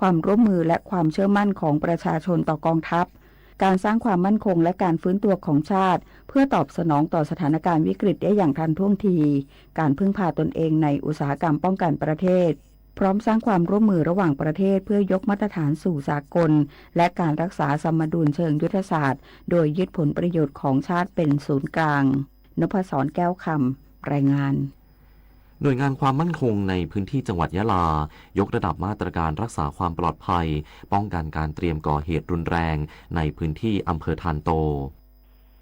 ความร่วมมือและความเชื่อมั่นของประชาชนต่อกองทัพ การสร้างความมั่นคงและการฟื้นตัวของชาติ เพื่อตอบสนองต่อสถานการณ์วิกฤตได้อย่างทันท่วงที การพึ่งพาตนเองในอุตสาหกรรมป้องกันประเทศ พร้อมสร้างความร่วมมือระหว่างประเทศเพื่อยกมาตรฐานสู่สากล และการรักษาสมดุลเชิงยุทธศาสตร์ โดยยึดผลประโยชน์ของชาติเป็นศูนย์กลาง นพศร แก้วคำ รายงาน หน่วยงานความมั่นคงในพื้นที่จังหวัดยะลา ยกระดับมาตรการรักษาความปลอดภัย ป้องกันการเตรียมก่อเหตุรุนแรงในพื้นที่อำเภอธานโต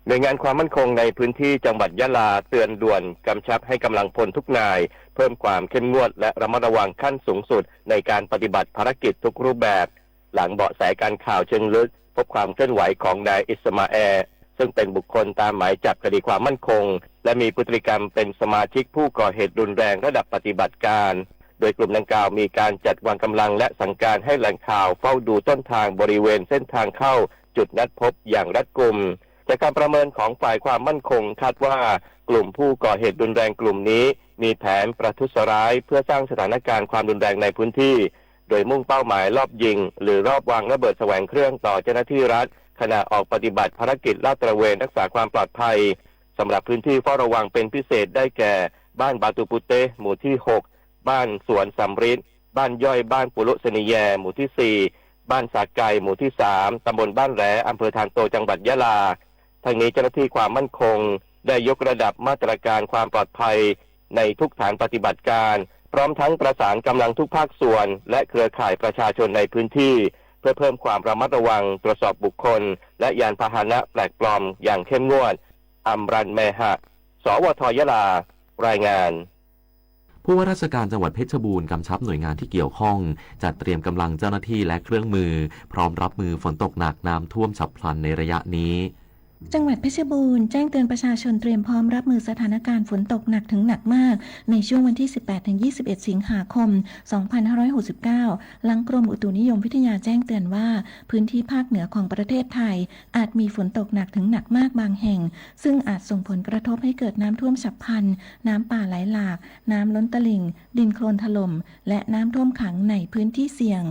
หน่วยงานความมั่นคงในพื้นที่จังหวัดยะลาเตือนด่วนกำชับให้กำลังพลทุกนายเพิ่มความเข้มงวดและระมัดระวังขั้นสูงสุดในการปฏิบัติภารกิจทุกรูปแบบ หลังเบาะแสการข่าวเชิงลึกพบความเคลื่อนไหวของนายอิสมาแอร์ ซึ่งเป็นบุคคลตามหมายจับคดีความมั่นคง และมีพฤติกรรมเป็นสมาชิกผู้ก่อเหตุรุนแรงระดับปฏิบัติการ โดยกลุ่มดังกล่าวมีการจัดวางกำลังและสั่งการให้แหล่งข่าวเฝ้าดูต้นทางบริเวณเส้นทางเข้าจุดนัดพบอย่างรัดกุม จากการประเมินของฝ่ายความมั่นคงคาดว่ากลุ่มผู้ก่อเหตุรุนแรงกลุ่มนี้มีแผนประทุษร้ายเพื่อสร้างสถานการณ์ความรุนแรงในพื้นที่ โดยมุ่งเป้าหมายลอบยิงหรือลอบวางระเบิดแสวงเครื่องต่อเจ้าหน้าที่รัฐขณะออกปฏิบัติภารกิจลาดตระเวนรักษาความปลอดภัย สำหรับพื้นที่เฝ้าระวังเป็นพิเศษได้แก่ บ้านบาตูปูเตหมู่ที่หก บ้านสวนสำริด บ้านย่อยบ้านปุลุเสนีแยหมู่ที่สี่ บ้านสาไกหมู่ที่สาม ตำบลบ้านแหล อำเภอธานโต จังหวัดยะลา ทั้งนี้เจ้าหน้าที่ความมั่นคงได้ยกระดับมาตรการความปลอดภัยในทุกฐานปฏิบัติการ พร้อมทั้งประสานกำลังทุกภาคส่วนและเครือข่ายประชาชนในพื้นที่ เพื่อเพิ่มความระมัดระวังตรวจสอบบุคคลและยานพาหนะแปลกปลอมอย่างเข้มงวด อำรัน แมหะ สวท ยะลา รายงาน ผู้ว่าราชการจังหวัดเพชรบูรณ์กำชับหน่วยงานที่เกี่ยวข้อง จัดเตรียมกำลังเจ้าหน้าที่และเครื่องมือ พร้อมรับมือฝนตกหนักน้ำท่วมฉับพลันในระยะนี้ จังหวัดเพชรบูรณ์แจ้งเตือนประชาชนเตรียมพร้อมรับมือสถานการณ์ฝนตกหนักถึงหนักมาก ในช่วงวันที่ สิบแปดถึงยี่สิบเอ็ด สิงหาคม สองพันห้าร้อยหกสิบเก้า หลังกรมอุตุนิยมวิทยาแจ้งเตือนว่า พื้นที่ภาคเหนือของประเทศไทย อาจมีฝนตกหนักถึงหนักมากบางแห่ง ซึ่งอาจส่งผลกระทบให้เกิดน้ำท่วมฉับพลัน น้ำป่าไหลหลาก น้ำล้นตลิ่ง ดินโคลนถล่ม และน้ำท่วมขังในพื้นที่เสี่ยง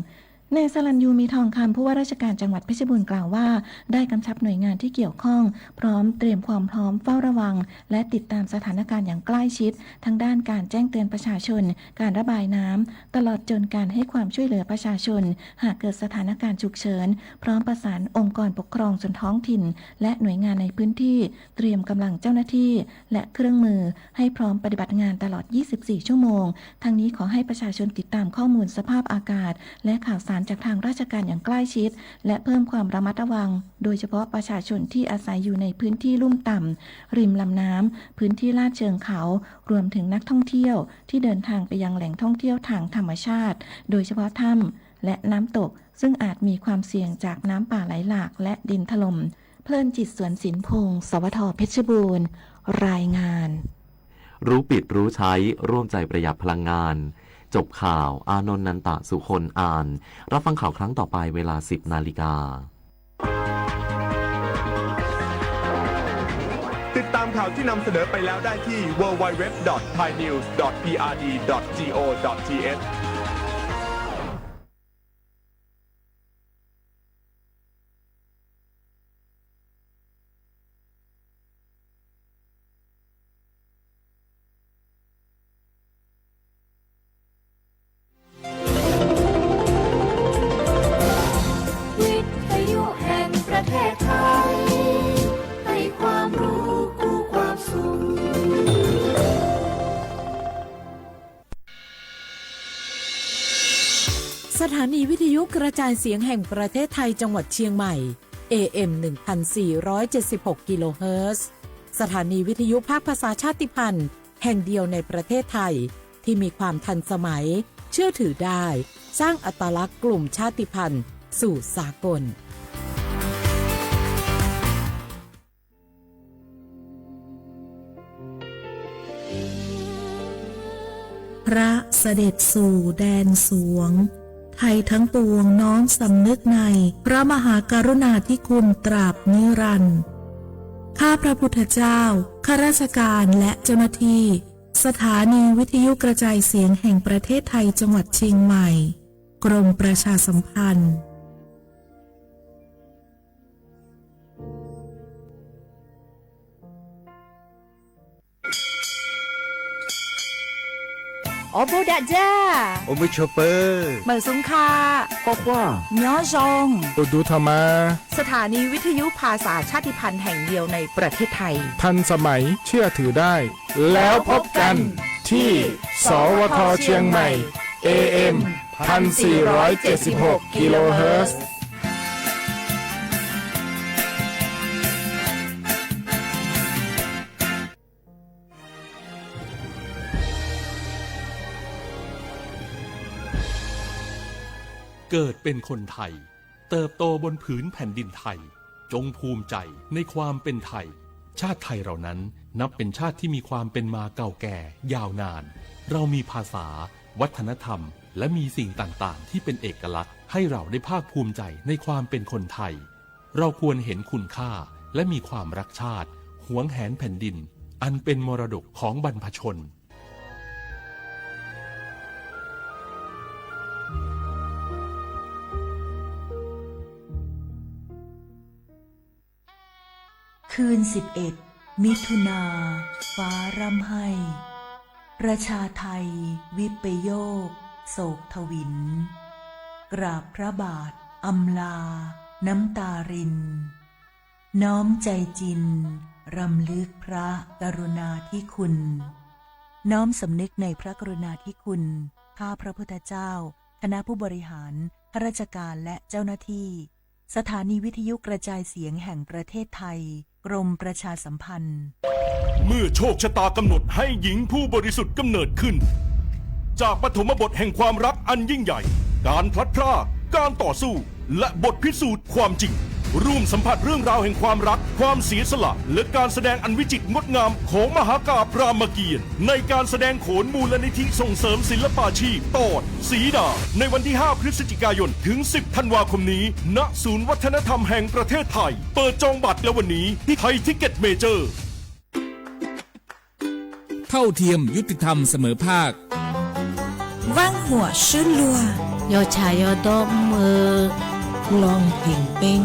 นายสรัญยู มีทองคำ ผู้ว่าราชการจังหวัดเพชรบูรณ์กล่าวว่า ได้กำชับหน่วยงานที่เกี่ยวข้อง พร้อมเตรียมความพร้อมเฝ้าระวัง และติดตามสถานการณ์อย่างใกล้ชิด ทั้งด้านการแจ้งเตือนประชาชน การระบายน้ำ ตลอดจนการให้ความช่วยเหลือประชาชน หากเกิดสถานการณ์ฉุกเฉิน พร้อมประสานองค์กรปกครองส่วนท้องถิ่น และหน่วยงานในพื้นที่ เตรียมกำลังเจ้าหน้าที่ และเครื่องมือ ให้พร้อมปฏิบัติงานตลอด ยี่สิบสี่ ชั่วโมง ทั้งนี้ขอให้ประชาชนติดตามข้อมูลสภาพอากาศ และข่าวสารจากทางราชการอย่างใกล้ชิด และเพิ่มความระมัดระวัง โดยเฉพาะประชาชนที่อาศัยอยู่ในพื้นที่ลุ่มต่ำ ริมลำน้ำ พื้นที่ลาดเชิงเขา รวมถึงนักท่องเที่ยวที่เดินทางไปยังแหล่งท่องเที่ยวทางธรรมชาติ โดยเฉพาะถ้ำ และน้ำตก ซึ่งอาจมีความเสี่ยงจากน้ำป่าไหลหลากและดินถล่ม เพลินจิต สวนสินพงศ์ สวท เพชรบูรณ์ รายงาน รู้ปิดรู้ใช้ ร่วมใจประหยัดพลังงาน จบข่าว อานนท์ นันตะสุคน อ่าน รับฟังข่าวครั้งต่อไปเวลา สิบนาฬิกา ติดตามข่าวที่นำเสนอไปแล้วได้ที่ ดับเบิลยู ดับเบิลยู ดับเบิลยู ดับเบิลยู ดอท ไทยนิวส์ ดอท พี อาร์ ดี ดอท จี โอ ดอท ที เอช วิทยุแห่งประเทศไทย ให้ความรู้คู่ความสุข สถานีวิทยุกระจายเสียงแห่งประเทศไทยจังหวัดเชียงใหม่ เอ เอ็ม หนึ่งพันสี่ร้อยเจ็ดสิบหก กิโลเฮิรตซ์ สถานีวิทยุภาคภาษาชาติพันธุ์แห่งเดียวในประเทศไทย ที่มีความทันสมัย เชื่อถือได้ สร้างอัตลักษณ์กลุ่มชาติพันธุ์สู่สากล พระเสด็จสู่แดนสวง ไทยทั้งปวงน้อมสำนึกในพระมหากรุณาธิคุณตราบนิรันดร์ ข้าพระพุทธเจ้า ข้าราชการและเจ้าหน้าที่ สถานีวิทยุกระจายเสียงแห่งประเทศไทยจังหวัดเชียงใหม่ กรมประชาสัมพันธ์ အိၣ်ဘူးဒးဒၣ်, အိၣ်မုာ်ဆိးပၢၤ, မုာ်ဆူၣ်ခါ, ကွၢ်ကွၢ်, ညီယီၢ်, အိၣ်ဒူထီၣ်မး, สถานีวิทยุภาษาชาติพันธุ์แห่งเดียวในประเทศไทย ทันสมัย เชื่อถือได้ แล้วพบกันที่ สวท เชียงใหม่ เอ เอ็ม พันสี่ร้อยเจ็ดสิบหก กิโลเฮิรตซ์ เกิดเป็นคนไทย เติบโตบนผืนแผ่นดินไทย จงภูมิใจในความเป็นไทย ชาติไทยเรานั้นนับเป็นชาติที่มีความเป็นมาเก่าแก่ยาวนาน เรามีภาษา วัฒนธรรม และมีสิ่งต่างๆ ที่เป็นเอกลักษณ์ ให้เราได้ภาคภูมิใจในความเป็นคนไทย เราควรเห็นคุณค่า และมีความรักชาติ หวงแหนแผ่นดิน อันเป็นมรดกของบรรพชน คืนสิบเอ็ด มิถุนา ฟ้าร่ำไห้ ประชาไทย วิปโยค โศกถวิล กราบพระบาท อำลา น้ำตาริน น้อมใจจริน รำลึกพระกรุณาธิคุณ น้อมสำนึกในพระกรุณาธิคุณ ข้าพระพุทธเจ้า คณะผู้บริหาร ข้าราชการ และเจ้าหน้าที่ สถานีวิทยุกระจายเสียงแห่งประเทศไทย กรมประชาสัมพันธ์ เมื่อโชคชะตากำหนดให้หญิงผู้บริสุทธิ์กำเนิดขึ้น จากปฐมบทแห่งความรักอันยิ่งใหญ่ การพลัดพราก การต่อสู้ และบทพิสูจน์ความจริง ร่วมสัมผัสเรื่องราวแห่งความรัก ความเสียสละ และการแสดงอันวิจิตรงดงามของมหากาพย์รามเกียรติ์ ในการแสดงโขนมูลนิธิส่งเสริมศิลปาชีพ ตอน สีดา ในวันที่ ห้า พฤศจิกายน ถึง สิบ ธันวาคมนี้ ณ ศูนย์วัฒนธรรมแห่งประเทศไทย เปิดจองบัตรแล้ววันนี้ที่ไทยทิกเก็ตเมเจอร์ เท่าเทียม ยุติธรรม เสมอภาค ว่างหัวซื่อลัว ยอชายอดอมเออ ลองเพ่งเป้ง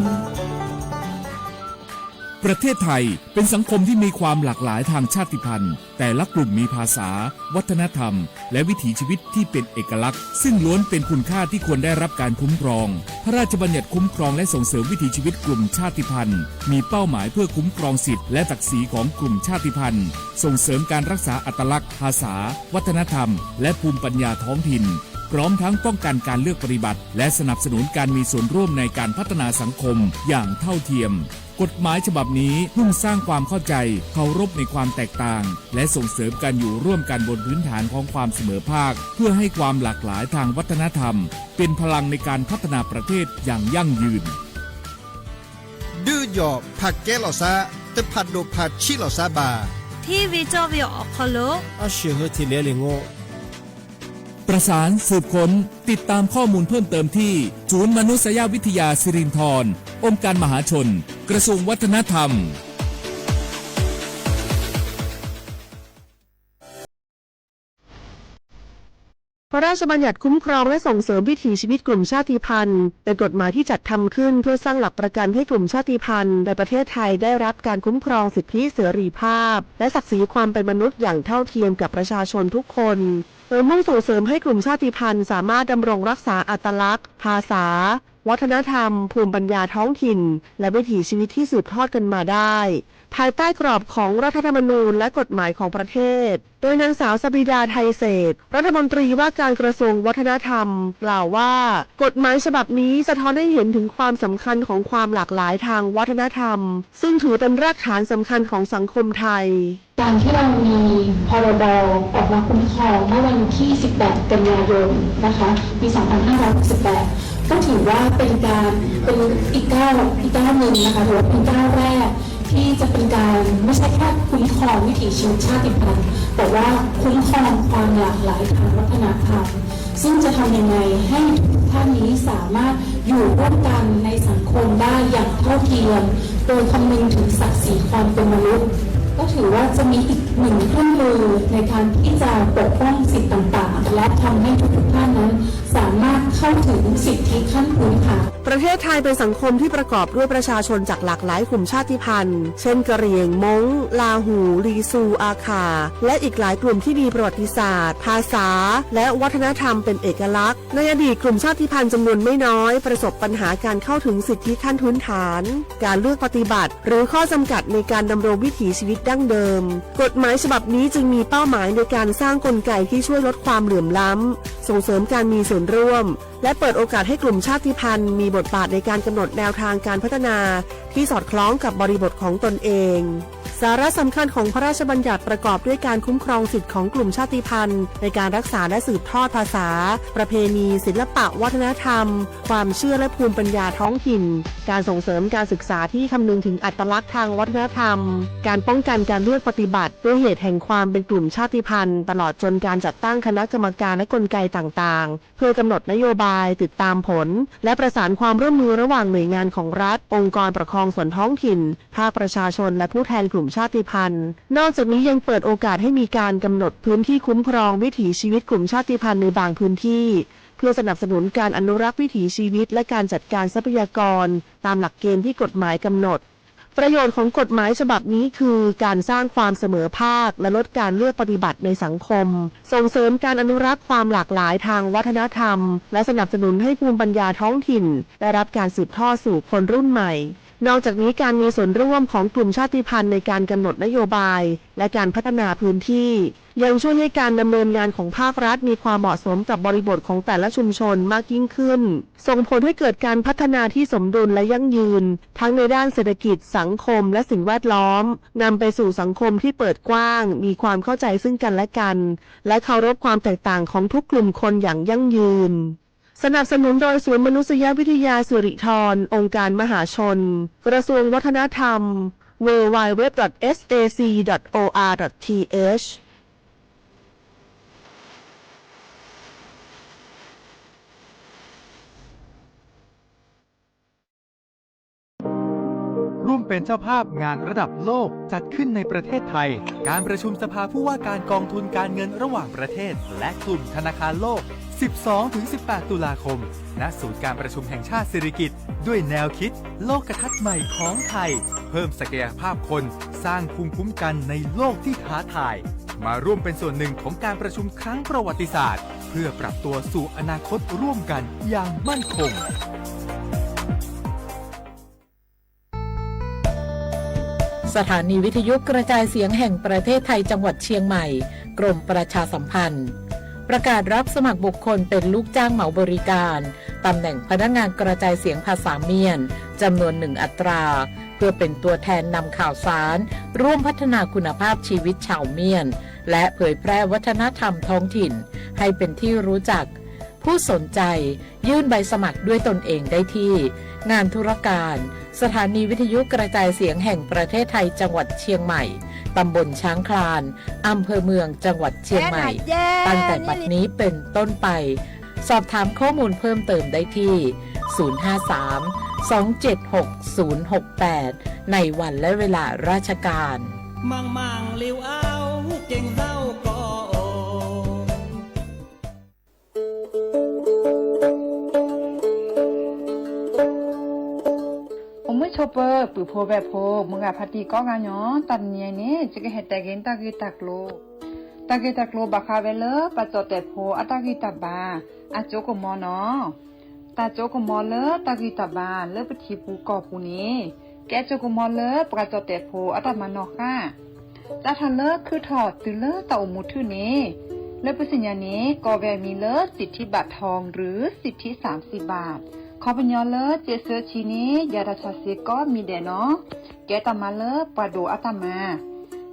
ประเทศไทยเป็นสังคมที่มีความหลากหลายทางชาติพันธุ์ แต่ละกลุ่มมีภาษา วัฒนธรรม และวิถีชีวิตที่เป็นเอกลักษณ์ ซึ่งล้วนเป็นคุณค่าที่ควรได้รับการคุ้มครอง พระราชบัญญัติคุ้มครองและส่งเสริมวิถีชีวิตกลุ่มชาติพันธุ์ มีเป้าหมายเพื่อคุ้มครองสิทธิและศักดิ์ศรีของกลุ่มชาติพันธุ์ ส่งเสริมการรักษาอัตลักษณ์ ภาษา วัฒนธรรม และภูมิปัญญาท้องถิ่น พร้อมทั้งป้องกันการเลือกปฏิบัติ และสนับสนุนการมีส่วนร่วมในการพัฒนาสังคมอย่างเท่าเทียม กฎหมายฉบับนี้มุ่งสร้างความเข้าใจ เคารพในความแตกต่าง และส่งเสริมการอยู่ร่วมกันบนพื้นฐานของความเสมอภาค เพื่อให้ความหลากหลายทางวัฒนธรรม เป็นพลังในการพัฒนาประเทศอย่างยั่งยืน ဒုးယီၣ်ဖးကဲလီၤသး တဖးဒိၣ်ဖးဆံးလီၤသးဘၣ် ထံဝံၤကၠီဝံၤအီၣ်ခီလိာ် အဆၢဟၢထံးလဲၤလ့ၣ်ငိ ประสานสืบค้น ติดตามข้อมูลเพิ่มเติมที่ ศูนย์มนุษยวิทยาสิรินธร องค์การมหาชน กระทรวงวัฒนธรรม พระราชบัญญัติคุ้มครองและส่งเสริมวิถีชีวิตกลุ่มชาติพันธุ์ เป็นกฎหมายที่จัดทำขึ้นเพื่อสร้างหลักประกันให้กลุ่มชาติพันธุ์ในประเทศไทยได้รับการคุ้มครองสิทธิเสรีภาพ และศักดิ์ศรีความเป็นมนุษย์อย่างเท่าเทียมกับประชาชนทุกคน โดยมุ่งส่งเสริมให้กลุ่มชาติพันธุ์สามารถดำรงรักษาอัตลักษณ์ ภาษา วัฒนธรรม ภูมิปัญญาท้องถิ่น และวิถีชีวิตที่สืบทอดกันมาได้ ภายใต้กรอบของรัฐธรรมนูญและกฎหมายของประเทศ โดยนางสาวสะบีดา ไทยเศรษฐ รัฐมนตรีว่าการกระทรวงวัฒนธรรม กล่าวว่า กฎหมายฉบับนี้สะท้อนให้เห็นถึงความสำคัญของความหลากหลายทางวัฒนธรรม ซึ่งถือเป็นรากฐานสำคัญของสังคมไทย การที่เรามี พรบ ออกมาคุ้มครองเมื่อวันที่ สิบแปด กันยายน นะคะ ปี สองพันห้าร้อยหกสิบแปด ก็ถือว่าเป็นการ เป็นอีกก้าว อีกก้าวหนึ่งนะคะ ถือว่าเป็นก้าวแรกที่จะเป็นการไม่ใช่แค่คุ้มครองวิถีชีวิตชาติพันธุ์ แต่ว่าคุ้มครองความหลากหลายทางวัฒนธรรม ซึ่งจะทำยังไงให้ทุกท่านนี้สามารถอยู่ร่วมกันในสังคมได้อย่างเท่าเทียม โดยคำนึงถึงศักดิ์ศรีความเป็นมนุษย์ ก็ถือว่าจะมีอีกหนึ่งเครื่องมือในการที่จะปกป้องสิทธิ์ต่างๆ และทำให้ทุกๆท่านนั้นสามารถเข้าถึงสิทธิขั้นพื้นฐาน ประเทศไทยเป็นสังคมที่ประกอบด้วยประชาชนจากหลากหลายกลุ่มชาติพันธุ์ เช่น กะเหรี่ยง ม้ง ลาหู ลีซู อาข่า และอีกหลายกลุ่มที่มีประวัติศาสตร์ ภาษา และวัฒนธรรมเป็นเอกลักษณ์ ในอดีตกลุ่มชาติพันธุ์จำนวนไม่น้อยประสบปัญหาการเข้าถึงสิทธิขั้นพื้นฐาน การเลือกปฏิบัติ หรือข้อจำกัดในการดำรงวิถีชีวิตดั้งเดิม กฎหมายฉบับนี้จึงมีเป้าหมายในการสร้างกลไกที่ช่วยลดความเหลื่อมล้ำ ส่งเสริมการมีส่วนร่วม และเปิดโอกาสให้กลุ่มชาติพันธุ์มีบทบาทในการกำหนดแนวทางการพัฒนาที่สอดคล้องกับบริบทของตนเอง สาระสำคัญของพระราชบัญญัติประกอบด้วยการคุ้มครองสิทธิของกลุ่มชาติพันธุ์ในการรักษาและสืบทอดภาษา ประเพณี ศิลปะวัฒนธรรม ความเชื่อและภูมิปัญญาท้องถิ่น การส่งเสริมการศึกษาที่คำนึงถึงอัตลักษณ์ทางวัฒนธรรม การป้องกันการเลือกปฏิบัติด้วยเหตุแห่งความเป็นกลุ่มชาติพันธุ์ ตลอดจนการจัดตั้งคณะกรรมการและกลไกต่างๆ เพื่อกำหนดนโยบาย ติดตามผล และประสานความร่วมมือระหว่างหน่วยงานของรัฐ องค์กรปกครองส่วนท้องถิ่น ภาคประชาชน และผู้แทนกลุ่มชาติพันธุ์ นอกจากนี้ยังเปิดโอกาสให้มีการกำหนดพื้นที่คุ้มครองวิถีชีวิตกลุ่มชาติพันธุ์ในบางพื้นที่ เพื่อสนับสนุนการอนุรักษ์วิถีชีวิต และการจัดการทรัพยากร ตามหลักเกณฑ์ที่กฎหมายกำหนด ประโยชน์ของกฎหมายฉบับนี้คือการสร้างความเสมอภาคและลดการเลือกปฏิบัติในสังคม ส่งเสริมการอนุรักษ์ความหลากหลายทางวัฒนธรรม และสนับสนุนให้ภูมิปัญญาท้องถิ่นได้รับการสืบทอดสู่คนรุ่นใหม่ นอกจากนี้การมีส่วนร่วมของกลุ่มชาติพันธุ์ในการกำหนดนโยบาย และการพัฒนาพื้นที่ ยังช่วยให้การดำเนินงานของภาครัฐมีความเหมาะสมกับบริบทของแต่ละชุมชนมากยิ่งขึ้น ส่งผลให้เกิดการพัฒนาที่สมดุลและยั่งยืน ทั้งในด้านเศรษฐกิจ สังคม และสิ่งแวดล้อม นำไปสู่สังคมที่เปิดกว้าง มีความเข้าใจซึ่งกันและกัน และเคารพความแตกต่างของทุกกลุ่มคนอย่างยั่งยืน สนับสนุนโดยศูนย์มนุษยวิทยาสิริธร องค์การมหาชน กระทรวงวัฒนธรรม ดับเบิลยู ดับเบิลยู ดับเบิลยู ดับเบิลยู ดอท เอส เอ ซี ดอท โอ อาร์ ดอท ที เอช ร่วมเป็นเจ้าภาพงานระดับโลกจัดขึ้นในประเทศไทย การประชุมสภาผู้ว่าการกองทุนการเงินระหว่างประเทศ และกลุ่มธนาคารโลก สิบสองถึงสิบแปด ตุลาคม ณ ศูนย์การประชุมแห่งชาติสิริกิติ์ ด้วยแนวคิด โลกทัศน์ใหม่ของไทย เพิ่มศักยภาพคน สร้างภูมิคุ้มกันในโลกที่ท้าทาย มาร่วมเป็นส่วนหนึ่งของการประชุมครั้งประวัติศาสตร์ เพื่อปรับตัวสู่อนาคตร่วมกันอย่างมั่นคง สถานีวิทยุกระจายเสียงแห่งประเทศไทยจังหวัดเชียงใหม่ กรมประชาสัมพันธ์ ประกาศรับสมัครบุคคลเป็นลูกจ้างเหมาบริการ ตำแหน่งพนักงานกระจายเสียงภาษาเมียน จำนวนหนึ่งอัตรา เพื่อเป็นตัวแทนนำข่าวสาร ร่วมพัฒนาคุณภาพชีวิตชาวเมียน และเผยแพร่วัฒนธรรมท้องถิ่น ให้เป็นที่รู้จัก ผู้สนใจ ยื่นใบสมัครด้วยตนเองได้ที่ งานธุรการ สถานีวิทยุกระจายเสียงแห่งประเทศไทยจังหวัดเชียงใหม่ ตำบลช้างคลาน อำเภอเมืองจังหวัดเชียงใหม่ ตั้งแต่บัดนี้เป็นต้นไป สอบถามข้อมูลเพิ่มเติมได้ที่ ศูนย์ ห้า สาม สอง เจ็ด หก ศูนย์ หก แปด ในวันและเวลาราชการ မၤမၤလဵဝ်အဝ်က့ၤသဝ်ကီး အိၣ်မုာ်ဆိးပၢၤ ပုၢ်ဖိဝဲၢ်ဖိ မုၢ်ဂၤဖါတံၢ်ကိးဂၤညီ တၢ်တနံၤအံၤန့ၣ် ယကဟဲတဲဂ့ၤတၢ်ဂ့ၢ်တၢ်ကျိၤ, တၢ်ဂ့ၢ်တၢ်ကျိၤဘၣ်ဃးဝဲလၢ ပှၤကၠီၣ်တဲာ်ဖိအတၢ်ဂံၢ်တၢ်ဘါ အစိကမီၤနီၤ. တၢ်စိကမီၤလၢတၢ်ဂံၢ်တၢ်ဘါလၢပထံပူၤကီၢ်ပူၤန့ၣ် ကဲစိကမီၤလၢပှၤကၠီၣ်တဲာ်ဖိအတၢ်မၤနီၣ်ဃၣ် စးထီၣ်လၢခုၣ်ထီၣ်တုၤလၢတၢ်အိၣ်မူထူၣ်န့ၣ် လၢပသ့ၣ်ညါန့ၣ် ကိးဝဲအမံၤလၢ สิทธิบัตรทอง หรือ สิทธิสามสิบบาท ခီပညီလၢ စ့းဆၢဆံန့ၣ် ယၤတၢ်ဆါစ့ကိးမံၤဒဲးနီၤ. ကဲတၢ်မၤလၢပှၤဒိၣ်အတၢ်မၤ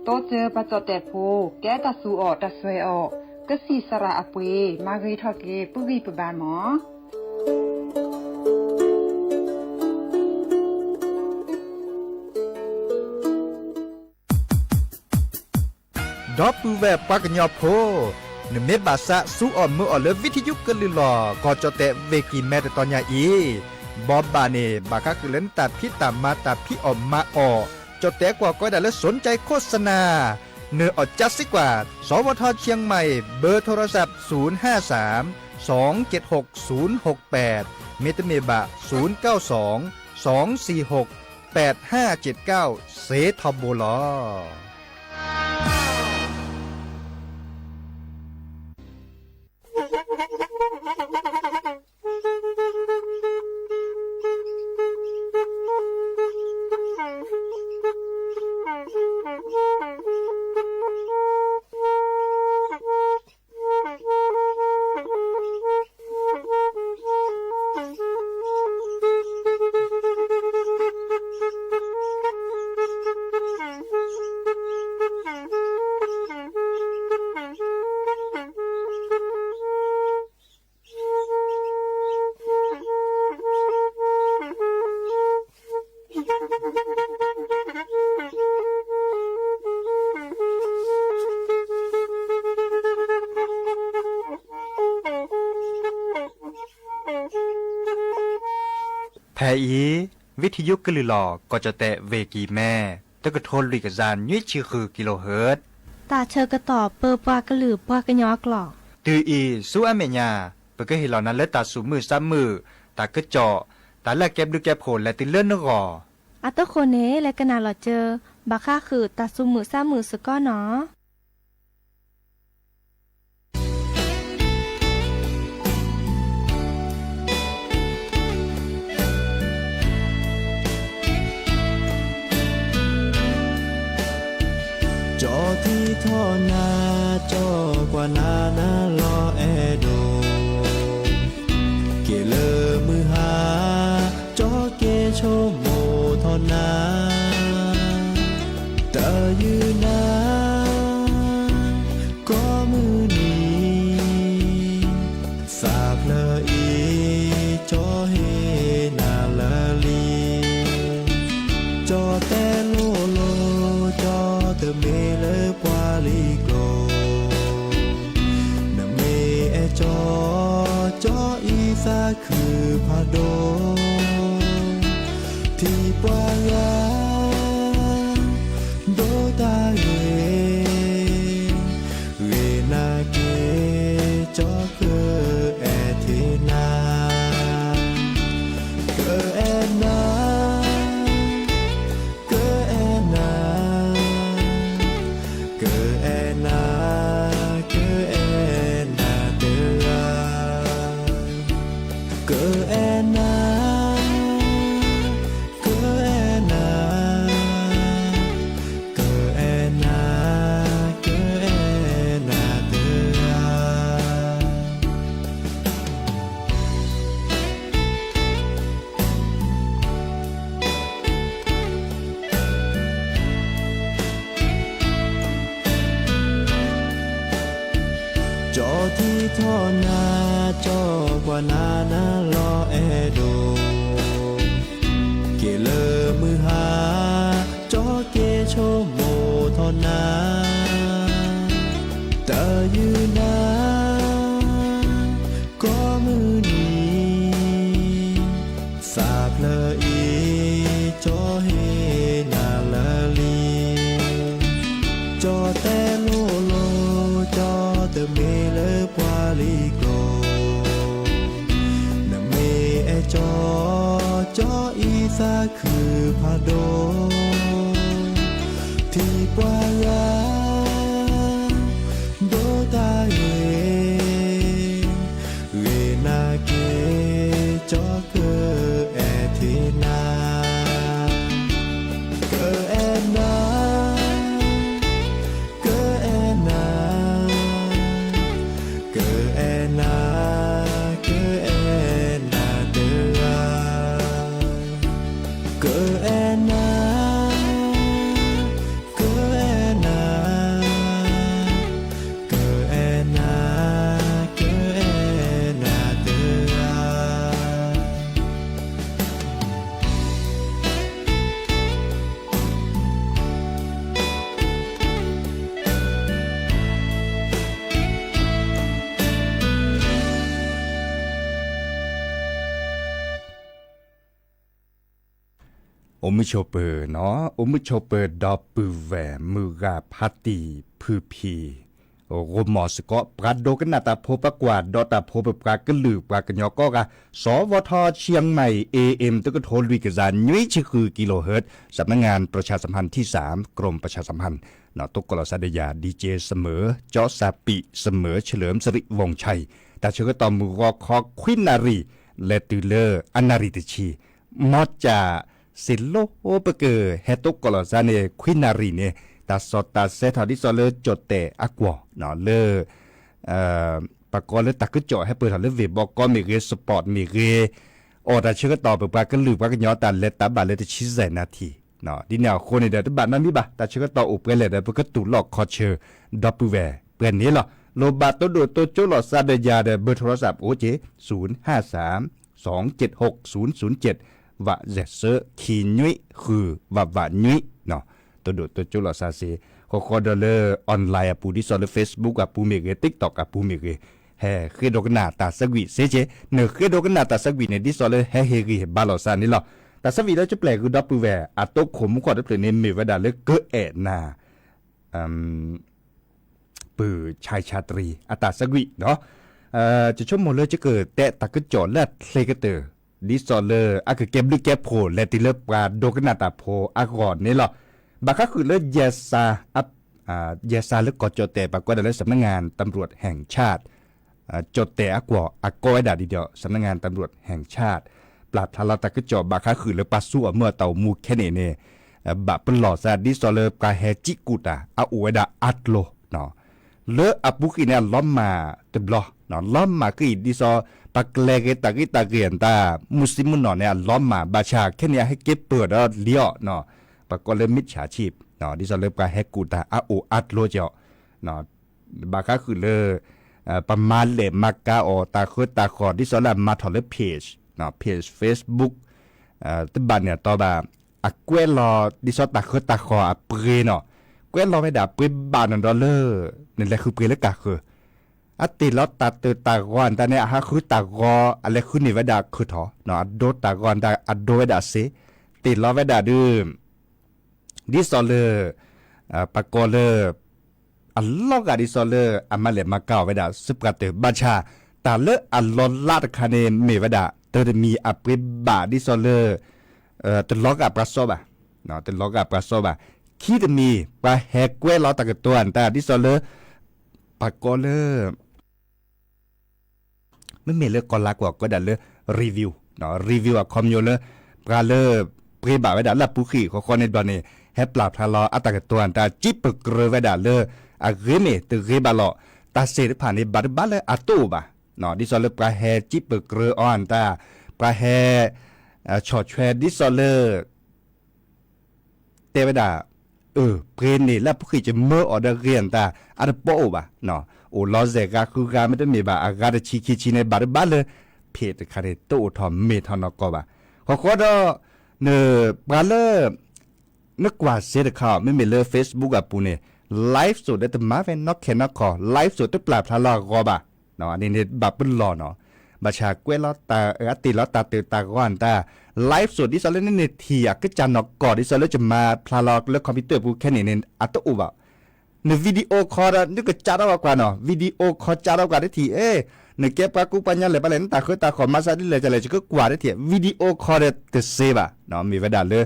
တိစၢၤပှၤကၠီၣ်တဲာ်ဖိ ကဲတၢ်သူအီၤတၢ်စွဲအီၤ ကစံၣ်စရၣ်အပှ့ၤ မၤဂ့ၤထီၣ်က့ၤ ပုၢ်ဂံၢ်ပဘါမး. ဒီပုၢ်ဝဲၢ်ပှၤကညီဖိ, နမ့ၢ်ဘၣ်သးဆူအီၣ်မုာ်အီၣ်လၢ ဝံထယုကလုၢ်လီၢ် ကီၢ်ကၠီၣ်တဲာ်ဝ့ၢ်ကံၢ်မဲတတီၤညါအံၤ, ဘီဘၣ်န့ၣ် ဘၣ်ဃးဃုာ်လၢနတၢ်ဖံးတၢ်မၤတၢ်ဖံးအီၣ်မၤအီၣ် ကၠီၣ်တဲၣ်ကွၢ်ကီဒၣ်လၢ สนใจโฆษณา နၢၤအီၣ်ကၠၢ်စ့ၢ်ကီး สวท เชียงใหม่ เบอร์โทรศัพท์ ศูนย์ห้าสาม สองเจ็ดหก ศูนย์หกแปด မ့တမ့ၢ်ဘၣ် ศูนย์เก้าสอง สองสี่หก แปดห้าเจ็ดเก้า စ့ထီဘိလီၤ. ဖဲအံၤ ဝံထံယိကလုၢ်လီၤ ကီၢ်ကၠီၣ်တဲၣ် ဝ့ၢ်ကံၢ်မဲ တကထိလွံၢ်ကယၤနွံဆံဃု kilohertz တၢ်ဆၢကတီၢ်ပၢပှၤကလုာ်ပှၤကညီအကျိာ်. တုၤအံၤ ဆူအမဲာ်ညါ ပကဟ့ၣ်လီၤနၤလၢတၢ်သူၣ်မုာ်သးမုာ်, တၢ်ကစီၣ်, တၢ်လၢအကဲဘျုးကဲဖှိၣ်လဲၤတုၤလၢနဂီၢ်. အဃိန့ၣ် လဲၤကနၣ်လီၤစၢၤ ဘၣ်ဃးဃုာ်တၢ်သူၣ်မုာ်သးမုာ်စ့ၢ်ကီးနီၤ. ကၠီထံထီၣ်နၤ, ကၠီကွၢ်နၤ နၤလီၤအဲၣ်ဒိး, က့ၤလၢမုၢ်ဟါ, ကၠီက့ၤဆိကမိၣ်ထီၣ်နၤ, တၢ်ယုၢ်နၤ ကိးမုၢ်နံၤ, သးဖျၢၣ်အံၤ ကၠီဟ့ၣ်နၤလၢလံ, ကၠီတဲလိၤလိၤ ကၠီတမ့ၢ်လၢပှၤလံၤကျိာ်, နမ့ၢ်အဲၣ်ကၠီ, ကၠီအံၤသးခုဖးဒိၣ်, ထံၣ်ပှၤဂၤ ဒိးတၢ်ဂ့ၤ, ဂ့ၤနာ်က့ၤ ကၠီကအဲၣ်ထံၣ်နၤ, ကအဲၣ်နၤ, ကအဲၣ်နၤ, ကအဲၣ်နၤ, ကအဲၣ်နၤတဂၤ, ကအဲၣ်နၤ, ကအဲၣ်နၤ, ကအဲၣ်နၤ, ကအဲၣ်နၤတဂၤ. ကၠီထံထီၣ်နၤ, ကၠီကွၢ်နၤ နၤလီၤအဲၣ်ဒိး, က့ၤလၢမုၢ်ဟါ, ကၠီက့ၤဆိကမိၣ်ထီၣ်နၤ, တၢ်ယုၢ်နၤ ကိးမုၢ်နံၤ, သးဖျၢၣ်အံၤ ကၠီဟ့ၣ်နၤလၢလံ, ကၠီတဲလိၤလိၤ ကၠီတမ့ၢ်လၢပှၤလံၤကျိာ်, နမ့ၢ်အဲၣ်ကၠီ, ကၠီအံၤသးခုဖးဒိၣ်, ထံၣ်ပှၤဂၤ ဒိးတၢ်ဂ့ၤ, ဂ့ၤနာ်က့ၤ ကၠီကအဲၣ်ထံၣ်နၤ, ကအဲၣ်နၤ, ကအဲၣ်နၤ, ကအဲၣ်နၤ, ကအဲၣ်နၤတဂၤ, ကအဲၣ်နၤ, ကအဲၣ်နၤ, အိၣ်မုာ်ဆိးပၢၤနီၤ, အိၣ်မုာ်ဆိးပၢၤဒီပုၢ်ဝဲၢ် မုၢ်ဂၤဖါတံၢ်ဖုဖံ, ဂီၤမီၤစ့ၢ်ကီး ပှၤဒိကနၣ်တၢ်ဖိ ပှၤကွၢ်ဒီးတၢ်ဖိ ပပှၤကလုာ်ပှၤကညီကိးဂၤ, สวท เชียงใหม่ เอเอ็ม တကထိလွံၢ်ကယၤနွံဆံဃု กิโลเฮิรตซ์ สำนักงานประชาสัมพันธ์ที่สาม กรมประชาสัมพันธ์ တိကိးလီၤစၢ်ဒီးယၤ ဒီကၠ့စမၢၤ ကၠီစၢ်ပံး စမၢၤ เฉลิมสิริวงศ์ชัย တၢ်ဆၢကတီၢ်မုၢ်ဂီၤခီခွံနၣ်ရံၣ် လဲၤတုၤလၢအနၣ်ရံၣ်တဆံ မ်စၢ်စ့ၢ်လိပကဟဲတိကိးလီၤစၢ်န့ၣ် ခွံနၣ်ရံၣ်န့ၣ် တၢ်စီၣ်တၢ်ဆဲထီၣ်ဒ်သိးလၢကၠီၣ်တဲၣ်အကွီၢ် လၢ ပှၤကိးလၢတၢ်ကစီၣ်ဟဲပၢၢ်ထီၣ်လၢ ဝ့ၢ်ဘီကီမ့ၢ်ဂ့ၤ sport မ့ၢ်ဂ့ၤ, အိၣ်တၢ်ဆၢကတီၢ် ပပှၤကလုာ်ပှၤကညီတၢ်လဲၤတၢ်ဘၣ်လၢတဆံစဲၣ်နၣ်ထံၣ်, ဒ်န့ၣ်အဃိန့ၣ်ဒီး တဘၣ်နီတမံၤဘၣ် တၢ်ဆၢကတီၢ်အိၣ်ပှဲၤလဲၣ်ဒီး ပကတူၢ်လိာ်ခီဆၢ ဒီပုၢ်ဝဲၢ်ပှဲၤန့ၣ်လီၤ. လိၣ်ဘၣ်တိဒိၣ်တိကၠိလိာ်စၢ်ဒီးယၤဒီး เบอร์โทรศัพท์ အိၣ်က့ၤ ศูนย์ห้าสาม สองเจ็ดหก ศูนย์ศูนย์เจ็ด ဝးစဲးစၢ ခံနွံဃု ဝးဝးနွံ တိဒိၣ်တိကၠိလိာ်စၢ်စ့ၢ်, ဃီဃီဒီးလၢ online အပူၤ ဒ်သိးလၢ Facebook အပူၤမ့ၢ်ဂ့ၤ TikTok အပူၤမ့ၢ်ဂ့ၤ, ဟဲဃ့ဒိကနၣ်တၢ်ဆၢကွံာ်စ့ၢ်ကီး, နဃ့ဒိကနၣ်တၢ်ဆၢကွံာ်န့ၣ် ဒ်သိးလၢဟဲဟ့ၣ်ဂံၢ်ဟ့ၣ်ဘါလိာ်စၢ်န့ၣ်လီၤ. တၢ်ဆၢကွံာ်လၢကပျဲၢ်ဂုၤဒီပုၢ်ဝဲၢ် အတိခိၣ်မူခိၣ်တဖျၢၣ်န့ၣ် မ့ၢ်ဝဲဒၣ်လၢကအဲၣ်နၤ ပုၢ်ဆါဆါတရံး အတၢ်ဆၢကွံာ်နီၤ, ယဆိကမိၣ်လၢယကတဲတၢ်ကစီၣ်လၢအချ့ကတၢၢ် ဒ်သိးလၢအကကဲဘျုးကဲဖှိၣ် လဲၤတုၤလၢပှၤဒိကနၣ်တၢ်ဖိအဂီၢ်န့ၣ်လီၤ. ဘၣ်ဃးဃုာ်လၢ ယဲၢ်စၢ်လၢကီၢ်ကၠီၣ်တဲၣ် ပှၤကိးဒၣ်လၢ สำนักงานตำรวจแห่งชาติ ကၠီၣ်တဲၣ်အကွီၢ်အကိးဝဲဒၣ်ဒ်ဒီး สำนักงานตำรวจแห่งชาติ ပျၢ်ဖျါလီၤတၢ်ကစီၣ် ဘၣ်ဃးဃုာ်လၢပှၤဆူၣ်အီၤမၢအတၢ်အိၣ်မူခဲန့ၣ်န့ၣ် ဘၣ်ပလီၢ်စၢ် ဒ်သိးလၢပှၤဟဲစံၣ်ကူၣ်တၢ် အအိၣ်ဝဲဒၣ်အါကျိၤ လၢအပူၤဃံာ်န့ၣ် အလီၤမၢ်တဘျီ, လီၤမၢ်ဃံာ်ဒ်သိး ပှၤကျဲၤဂ့ၤတၢ်ဂ့ၤတၢ်ဂ့ၤအတၢ် မုၢ်ဆံမုၢ်နီၢ်န့ၣ် အလီၤမၢ် ဘၣ်ဆၣ်ခဲန့ၣ် အဟဲက့ၤပၢၢ်ဒီးလံအီၤ, ပှၤကိးလၢ มิจฉาชีพ ဒ်သိးလၢပှၤဟဲကူၣ်တၢ်အအိၣ်အါကျိၤကီး ဘၣ်ဃးဃုာ်လၢ ပမၤလဲၣ်မၤကၤအီၤ တၢ်ဃၢတၢ်ဃီၤ ဒ်သိးလၢအမၤထီၣ်လၢ page, page Facebook တဘၣ်န့ၣ်အတီဘၣ်, အကွဲးလီၤဒ်သိးတၢ်ဃၢတၢ်ဃီၤအပှ့ၤနီၤ, ကွဲးလီၤဝဲဒၣ်ပှ့ၤဘၣ်န့ၣ်ဒီးလၢ နလဲၤဃုပှ့ၤလၢကၢ်ဃၢၤ, အတ့ၢ်လီၤတၢ်တၢ်တၢ်ဂီၤအတၢ်န့ၣ် အဟးဃုတၢ်ဂီၤ အလဲၤဃုန့ၢ်ဝဲဒၣ်ခၢၣ်ထီၣ်, အဒိတၢ်ဂီၤအတၢ်အဒိဝဲဒၣ်စ့, တ့ၢ်လီၤဝဲဒၣ်ဒုး ဒ်သိးလၢ ပှၤကိးလၢ အလီၤဂာ်ဒ်သိးလၢအမၤလဲၣ်မၤကၤအီၤဝဲဒၣ် စ့ပှၤတၢၢ် ဘၣ်ဆၣ် တၢ်လၢအလီၤလးတခါန့ၣ် မ့ၢ်ဝဲဒၣ် တၢ်တမံၤအပှ့ၤဘၣ်ဒ်သိးလၢ တလီၤဂာ်ပှၤစီဘၣ်, တလီၤဂာ်ပှၤစီဘၣ်, ခံတမံၤ ပှၤဟဲကွဲးလီၤတၢ်ကတိၤအတၢ် ဒ်သိးလၢ ပှၤကိးလၢ မ့မ့ၢ်လၢကီၢ်လၤကီၢ်ကိးဒၣ်လၢ review, review အခီပညီလၢ ပှၤလၢ ပှ့ၤဘၣ်ဝဲဒၣ်လၢအပူၤဃံာ် ဃီဃီန့ၣ်ဘျီန့ၣ် ဟဲပျၢ်ဖျါလီၤအတၢ်ကတိၤအတၢ် စံးပကြၢးဝဲဒၣ်လၢ အဂ့ၤမ့ၢ်တဂ့ၤဘၣ်လီၤ, တၢ်စ့ၢ်တဖၣ်န့ၣ် ဘၣ်တဘၣ်လၢအတအိၣ်ဘၣ်, ဒ်သိးလၢပှၤဟဲစံးပကြၢးအီၤအတၢ်, ပှၤဟဲ ဆီၣ်ထွဲဒ်သိးလၢ တဲဝဲဒၣ် အၢ ပှ့ၤန့ၢ်လၢအပူၤဃံာ်ယမၢအီၤဒီးဂ့ၤအတၢ် အတပီအိၣ်ဘၣ်, အိၣ်လီၤစဲၣ်ဂၤဃုဂၤမ့တမ့ၢ်ဘၣ် အဂၤတဆံခံဆံန့ၣ် ဘၣ်တဘၣ်လၢ ဖ့ၣ်တခါန့ၣ် တအိၣ်ထီၣ်မ့ၢ်ထီၣ်နီၢ်ကီၢ်ဘၣ်, ဃီဃီဒီး နပှၤလၢ နကွၢ်စ့တခါအီၤ မ့မ့ၢ်လၢ Facebook အပူၤန့ၣ် live စိးဒီးတမၤဝဲနီၢ်ခဲနီၢ်ခီ live စိးတပျၢ်ဖျါလီၤအဂီၢ်ဘၣ်, အန့ၣ်န့ၣ်ဘၣ်ပလီၢ်နီၤ, ဘၣ်ဆၣ်ကွဲးလီၤတၢ် အတ့ၢ်လီၤတၢ်တၢ်တၢ်ဂီၤအတၢ် live စိး ဒ်သိးလၢနန့ၢ်ထံၣ်အကစၢ်နီၢ်ကီၢ် ဒ်သိးလၢယမၤဖျါလီၤလၢ computer ပူၤခဲန့ၣ်န့ၣ် အတအိၣ်ဘၣ် န video call ဒီး နကစးထီၣ်ဝဲကွၢ်နီၤ video call စးထီၣ်ကွၢ်တထံၣ် အ့ နကဲပှၤကူပှၤညါလဲၣ် ပှၤလဲၣ် နတၢ်ဃၢတၢ်ဃီၤမၤစၢ်ဒ်လဲၣ်ကလဲၣ် ယကကွၢ်တထံၣ် video call ဒီးတစ့ဘၣ်, မ့ၢ်ဝဲဒၣ်လၢ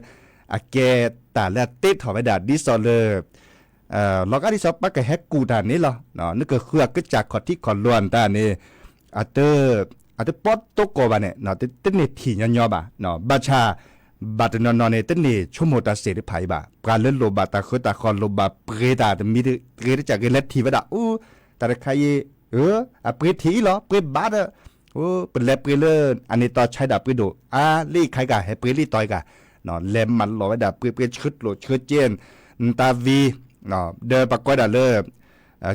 အကဲတၢ်လၢအတ့ထီၣ်ဝဲဒၣ် ဒ်သိးလၢ လီၤဂာ်ဒ်သိးပှၤကဟဲကူၣ်တၢ်န့ၣ်လီၤ, နကဃုအကစၢ်ခီၣ်ထံးခီၣ်လိၤအတၢ်န့ၣ် အတ အတပီတိကီၢ်ဘၣ်န့ၣ် တန့ၢ်ထံၣ်ညီညီဘၣ်, ဘၣ်ဆၣ် ဘၣ်တနီၤနီၤန့ၣ် တန့ၢ်ဆိကမိၣ်တၢ်စ့ၢ်တဖၣ်အံၤဘၣ်, ပှၤလၢလိၣ်ဘၣ်တၢ်ဃၢတၢ်ဃီၤ လိၣ်ဘၣ်ပှ့ၤတၢ်တမံၤတဂ့ၤတစဲးဂ့ၤ လဲၤထံၣ်ဝဲဒၣ် အူ တၢ်တခါအံၤ အပှ့ၤထံၣ်အံၤလီၤ ပှ့ၤဘၣ်ဒီး ပလဲၤပှ့ၤလၢ အန့ၣ်တီဆါဒၣ်ပှ့ၤဒိၣ် အါလၢအံၤခါအံၤက ဟဲပှ့ၤလံတီအံၤက လဲၤမၤလီၤဝဲဒၣ် ပှ့ၤပှ့ၤဆှၢကျိၣ်ဆှၢစ့ နတၢ်ဝံၤ ဒီးပှၤကိးဒၣ်လၢ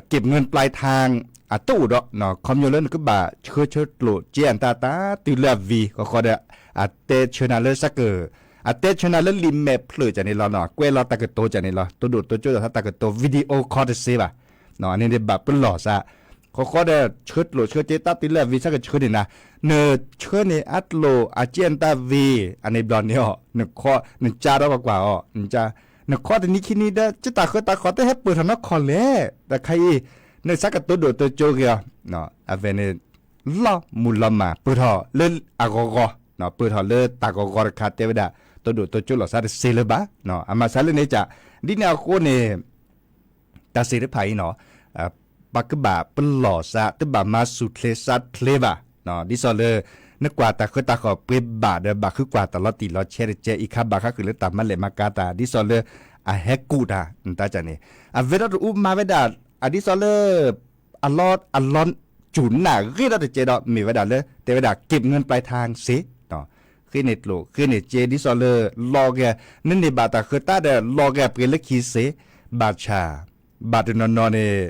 เก็บเงินปลายทาง အတအိၣ်ဒီး ခီပညီလၢနကဘၣ်ဆှၢဆှၢကျိၣ်စ့အတၢ်တၢ်တုၤလၢအဝံၤ ဃီဃီဒီး အတဲဆၢနၤလၢစကၢၢ် အတဲဆၢနၤလၢလံာ်မဲာ်ဖျၢၣ်ကန့ၣ်လီၤ, ကွဲးလီၤတၢ်ကတိၤကန့ၣ်လီၤ, တိဒိၣ်တိကၠိဒီးတၢ်ကတိၤ video call တစ့ဘၣ်, အန့ၣ်န့ၣ်ဘၣ်ပလီၢ်စး ဃီဃီဒီး ဆှၢကျိၣ်ဆှၢစ့တၢ်တုၤလၢအဝံသးကဆှၢန့ၣ်နၤ, နဆှၢန့ၢ်အကျိၣ်အစ့နတၢ်ဝံၤ အန့ၣ်ဘျီန့ၣ်အီၤ နခီ နကၢ်ဒီးပကွၢ်အီၤ, နခီတနံၤခံနံၤဒီး ကတၢ်ဃၢတၢ်ဃီၤတဟဲပၢၢ်ထီၣ်နီတခီလဲၣ်, တခါအံၤ နဆၢကတိၤဒိၣ်တိၤကၠိဂ့ၤအီၤ, အဝဲန့ၣ် လီၢ်မုၢ်လီၤမၢ်ပၢၢ်ထီၣ်လၢအဂီၤဂီၤ, ပၢၢ်ထီၣ်လၢတၢ်ဂီၤဂီၤတခါ တဲဝဲဒၣ် တိၤဒိၣ်တိၤကၠိလီၤစၢ်တစ့လၢၤဘၣ်, အမၤစၢ်လၢန့ၣ်က ဒ်န့ၣ်အဃိန့ၣ် တၢ်စ့တဖၣ်အံၤနီၤ ပကဘၣ်ပလီၢ်စး တဘၣ်မၤဆူၣ်ချ့စးချ့ဘၣ်, ဒ်သိးလၢ နကွၢ်တၢ်ဃၢတၢ်ဃီၤပှ့ၤဘၣ်ဒီး ဘၣ်ဃုကွၢ်တၢ်လီၤတံၢ်လီၤဆဲးတကဲ အံၤခါဘၣ်ဃးဃုာ်လၢတၢ်မၤလဲၣ်မၤကၤတၢ် ဒ်သိးလၢ အဟဲကူၣ်တၢ် နတၢ်ကန့ၣ် အဝဲဒၣ်တအူမၤဝဲဒၣ် အဒ်သိးလၢ အလီ အလီ ကၠူၣ်နၢ်ဂ့ၤဒီးတကဲဒီး မ့ၢ်ဝဲဒၣ်လၢ တဲဝဲဒၣ် က့းငၢၢ်ပျဲထါစ့, ဃ့န့ၢ်ကျိၣ် ဃ့န့ၢ်စ့ ဒ်သိးလၢ လီၤဂဲၤ နန့ၢ်ဘၣ်တၢ်ဃၢတၢ်ဒီး လီၤဂဲၤပှ့ၤလၢခံစ့, ဘၣ်ဆၣ် ဘၣ်တနီၤနီၤန့ၣ်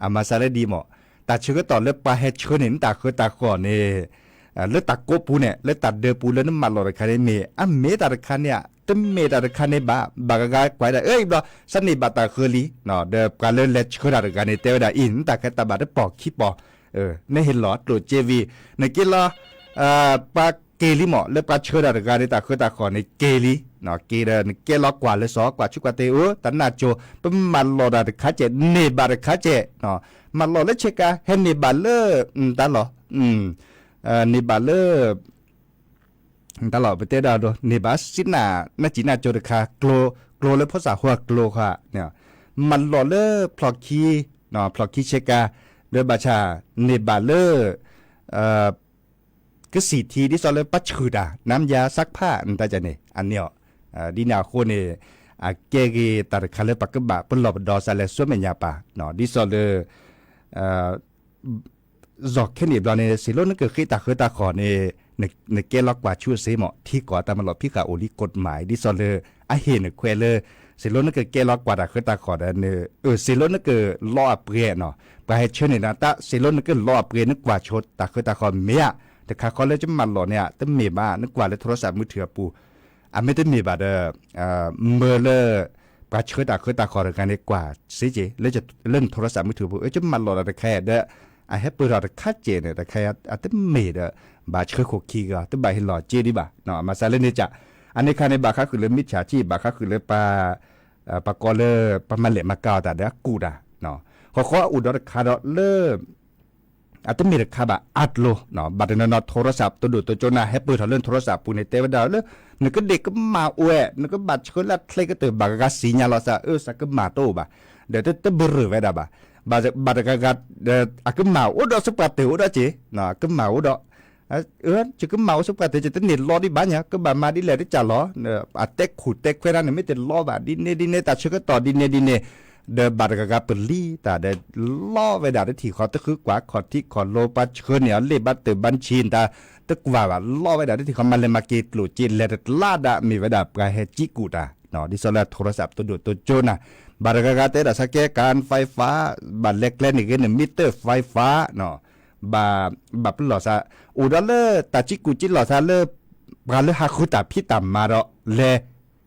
အမၤစၢ်လၢဒ်မး တၢ်ဆၢကတီၢ်လၢပှၤဟဲဆှၢန့ၢ်နတၢ်ဃၢတၢ်ဃီၤန့ၣ် လၢတၢ်ကိးပူၤန့ၣ် လၢတၢ်ဒၢပူၤလၢနမၤလီၢ်တခါန့ၣ် မ့ၢ်အမ့ၢ်တၢ်တခါန့ၣ်ဧါ တမ့ၢ်တၢ်တခါန့ၣ်ဘၣ် ဘၣ်ဂၤဂၤကွၢ်ဒၣ် အၢ အံၤဘျီ စးန့ၢ်ဘၣ်တၢ်ဃၢလံ, ဒီးပှၤလၢလဲၤဆှၢတၢ်တဂၤန့ၣ် တဲဝဲဒၣ်အံၤ နတၢ်ခၢတၢ်ဘၣ်တပီၢ်ခံပီၢ်, နဟ့ၣ်လီၤကျိၣ်စ့ဝံၤ နက့လီၤ ပှၤက့ၤလံမး လၢပှၤဆှၢတၢ်တဂၤန့ၣ် တၢ်ဃၢတၢ်ဃီၤန့ၣ် က့ၤလံ, က့ၤဒီးနကဲလီၤကွၢ်လၢစီၤ ကွၢ်ဆူကွၢ်တ့ၢ်ဧၢ တၢ်နၢ်ကၠိ ပမၤလီၢ်တၢ်တခါကဲး န့ၢ်ဘၣ်တခါကဲး, မၤလီၢ်လၢဆ့ကၤ ဟဲန့ၢ်ဘၣ်လၢ တၢ်လီၢ် န့ၢ်ဘၣ်လၢ တၢ်လီၢ် ပတဲဒၣ်ဒိ န့ၢ်ဘၣ်စံးနၢ် နၢ်စံးနၢ်ကၠိတခါ ကျိလၢဖိသၣ်ဟိအကျိဃါ, မၤလီၢ်လၢဖျီၣ်ခံ, ဖျီၣ်ခံဆ့ကၤ, ဒီးဘၣ်ဆၣ် န့ၢ်ဘၣ်လၢ ကစံၣ်ထံ ဒ်သိးလၢပှၤဆှုၣ်တၢ် နါမယါ စးဖး နတၢ်ကန့ၣ် အန့ၣ်အီၤ, ဒ်န့ၣ်အဃိန့ၣ် အကဲဂ့ၤတၢ်တခါလၢပကဘၣ်ပလီၢ်ပဒီစးလဲၤဆူမဲာ်ညါပၢ်, ဒ်သိးလၢ စီၤခဲန့ၣ်ဘျီန့ၣ် စ့လိနကဃ့တၢ်ဃၢတၢ်ဃီၤန့ၣ် နကဲလီၤကွၢ်ဆူအစ့မး ထံကီၢ်တၢ်မၤလီၢ်ဖံးဃာ်အိၣ်လံ ကိးတမး ဒ်သိးလၢ အဟ့ၣ်နခွဲးလၢ စ့လိနကကဲလီၤကွၢ်တၢ်ဃၢတၢ်ဃီၤဒီး စ့လိနကလီအပှဲၤနီၤ ပှၤဟဲဆှၢန့ၢ်နၤတၢ် စ့လိနကလီအပှဲၤ နကွၢ်ဆိတၢ်ဃၢတၢ်ဃီၤမ့ၢ်ဧါ, တခါဃီလၢကမၤလီၢ်န့ၣ် တမ့ၢ်ဘၣ် နကွၢ်လၢ โทรศัพท์มือถือ အပူၤ အမ့ၢ်တမ့ၢ်ဘၣ်ဒီး မၢလၢ ပှၤဆှၢတၢ်ဃၢတၢ်ဃီၤတဂၤန့ၣ် ကွၢ်စ့က့ၤ လၢန โทรศัพท์มือถือ ပူၤ ကမၤလီၢ်ဒီးတခါဒီး အဟဲပၢၢ်ထီၣ်တခါကဲးန့ၣ် တခါအတမ့ၢ်ဒီး ဘၣ်ဆှၢခိၣ်ခံဂၤ တဘၣ်ဟ့ၣ်လီၤစ့ဒံးဘၣ် မၤစၢ်လၢန့ၣ်က အန့ၣ်ခါန့ၣ် ဘၣ်ဃးဃုာ်လၢ မီၣ်ဆၣ်ထံ ဘၣ်ဃးဃုာ်လၢပှၤ ပှၤကိးလၢ ပှၤမၤလဲၣ်မၤကၤအီၤတၢ်ဒီးအကူၣ်တၢ် ဃီဃီအိၣ်ဒီးတခါဒီးလၢ အတမ့ၢ်တခါဘၣ်အါကျိၤ ဘၣ်တနီၤနီၤ โทรศัพท์ တဒိၣ်တကၠိနၤ ဟဲပၢၢ်ထီၣ်လၢ โทรศัพท์ ပူၤန့ၣ် တဲဝဲဒၣ်လၢ နကဒ့ၣ်ကမၢ်အိၣ်ဝဲ နကဘၣ်ဆှၢလၢအချ့ကတၢၢ် ဘၣ်ဂၤဂၤစံးညါလီၤသး အၢ သးကမၢ်တအိၣ်ဘၣ် ဒီးတဘရၢၢ်ဝဲဒၣ်ဘၣ် ဘၣ်တဂၤဂၤ အကမၢ်အိၣ်ဒီးဆူပှၤတၢၢ်အိၣ်ဒီးက့ၤ ကမၢ်အိၣ်ဒီး ယကမၢ်အိၣ်ဆူပှၤတၢၢ် ယတန့ၢ်လီဒံးဘၣ်ညါ ကဘၣ်မၤဒ်လဲၣ်တကးလီၤ အတဲခူၣ်တဲခွဲးနၤန့ၣ် မ့ၢ်တလီဘၣ် ဒ်န့ၣ်ဒ်န့ၣ် တၢ်ဆၢကတီၢ်ဒ်န့ၣ်ဒ်န့ၣ် ဒီးဘၣ်တဂၤဂၤပလံၤတၢ်ဒီး လီဝဲဒၣ်တထံၣ်ဃီ တဃုကွၢ်ခီၣ်ထံးခီၣ်လိၤ ပှၤဆှၢန့ၢ်အီၤလံာ်ဘၣ်တၢၢ်ဘၣ်ဆံးတၢ် တကွၢ်ဘၣ် လီဝဲဒၣ်တထံၣ်ဃီ မၤလဲၤမၤက့ၤကျိၣ်စ့လဲၤတကျါဒၣ် မ့ၢ်ဝဲဒၣ်ပှၤဟဲကံကူၣ်တၢ် ဒ်သိးလၢ โทรศัพท์ တဒိၣ်တကၠိနၤ ဘၣ်တဂၤဂၤတဲဒၣ်ဆၢကဲ การไฟฟ้า ဘၣ်လဲၤကျဲန့ၢ်ဂ့ၤန့ၣ် မံတၢၢ်ไฟฟ้า ဘၣ် ဘၣ်ပလီၢ်သး အိၣ်ဒီးလၢတၢ်ကံကူၣ်ကံလီၤသးလၢ ပှၤလၢဟးဃုတၢ်ဖံးတၢ်မၤဒီး လဲၤ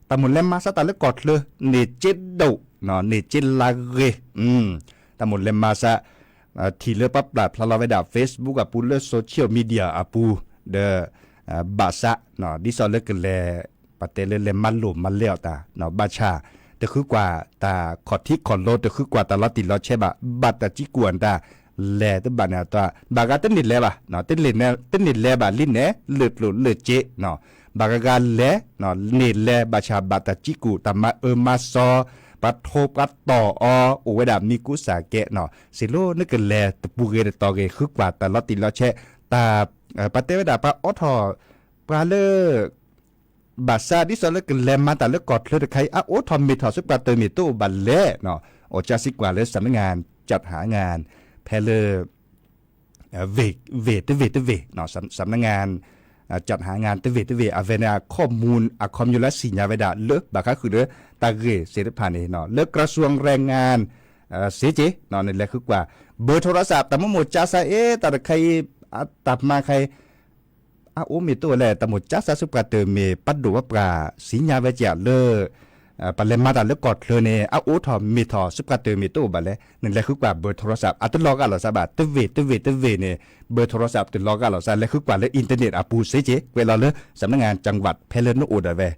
တၢ်မိၣ်လဲၤမၤသးတၢ်လၢကီၢ်ချၢ န့ၢ်စ့ဒိၣ် န့ၢ်စ့လါဂ့ၤ တၢ်မိၣ်လဲၤမၤသး ထံၣ်လၢပှၤပျၢ်ဖျါလီၤဝဲဒၣ် Facebook အပူၤ လၢ social media အပူၤ ဒီး ဘၣ်ဆၣ် ဒ်သိးလၢကလဲၤ ပတဲလၢလဲၤမၤလိာ်မၤလဲအီၤတၢ် ဘၣ်ဆၣ် တဃုကွၢ်တၢ်ခီၣ်ထံးခီၣ်လိၤ တဃုကွၢ်တၢ်လီၤတံၢ်လီၤဆဲးဘၣ် ဘၣ်တၢ်ကံကူၣ်အတၢ် လဲၤတဘၣ်န့ၣ်အတီ ဘၣ်ဂၤတန့ၢ်လဲၤဘၣ် တန့ၢ်လဲၤဘၣ်လံန့ၣ် လၢကျိၣ်လၢစ့ ဘၣ်ဂၤဂၤလဲၤ န့ၢ်လဲၤ ဘၣ်ဆၣ်ဘၣ်တၢ်ကံကူၣ် တၢ်မၤအၢမၤသီ ပှၤထိပှၤတီၢ်အီၤ အိၣ်ဝဲဒၣ်မံကူစၢ်ကဲ စ့လိနကလဲၤတပူၤဂ့ၤတတီၤဂ့ၤ ဃုကွၢ်တၢ်လီၤတံၢ်လီၤဆဲး တၢ် ပတဲဝဲဒၣ်ပှၤအိးထီၣ် ပှၤလၢ ဘၣ်ဆၣ်ဒ်သိးလၢကလဲၤမၤတၢ်လၢကီၢ်ချၢတခါအံၤ အအိးထီၣ်မ့ၢ်ထီၣ်ဆူပှၤတၢၢ်မ့ၢ်တအိၣ်ဘၣ်လဲၣ် အီၣ်ကၢစံးကွၢ်လၢ สำนักงานจัดหางาน ဖဲလၢ ဝ့ၢ် ဝ့ၢ်တဝ့ၢ်တဝ့ၢ် สำนักงานจัดหางาน တဝ့ၢ်တဝ့ၢ် အဝဲန့ၣ် ข้อมูล အခီပညီလၢစံၣ်ညါဝဲဒၣ်လၢ ဘၣ်ဃးဃုာ်ဒီး တၢ်ဂ့ၢ်သ့ၣ်တဖၣ်န့ၣ် လၢ กระทรวงแรงงาน စ့က့ နလဲၤဃုကွၢ် เบอร์โทรศัพท์ တၢ်မိၣ်မိၣ်ကၢစၢ်အ့ တၢ်တခါအံၤ တၢ်မၤခါအံၤ အအိၣ်မ့ၢ်တအိၣ်လဲၣ် တၢ်မိၣ်ကၢစၢ်ဆူပှၤတၢၢ်မ့ၢ် ပှၤဒိၣ်ပှၤပှၢ် စံၣ်ညါဝဲက့ၤလၢ ပှၤလဲၤမၤတၢ်လၢကီၢ်ချၢန့ၣ် အအိၣ်ထီၣ်မ့ၢ်ထီၣ် SIM card တမ့ၢ်တအိၣ်ဘၣ်လဲၣ်, နလဲၤဃုကွၢ် เบอร์โทรศัพท์ အတလီၤဂာ်လိာ်သးဘၣ်, တဝ့ၢ်တဝ့ၢ်တဝ့ၢ်န့ၣ် เบอร์โทรศัพท์ တလီၤဂာ်လိာ်သး, လဲၤဃုကွၢ်လၢ internet အပူၤစ့ၢ်ကီး, ကွဲးလီၤလၢ สำนักงานจังหวัด ဖဲလၢနအိၣ်ဒီးဝဲ,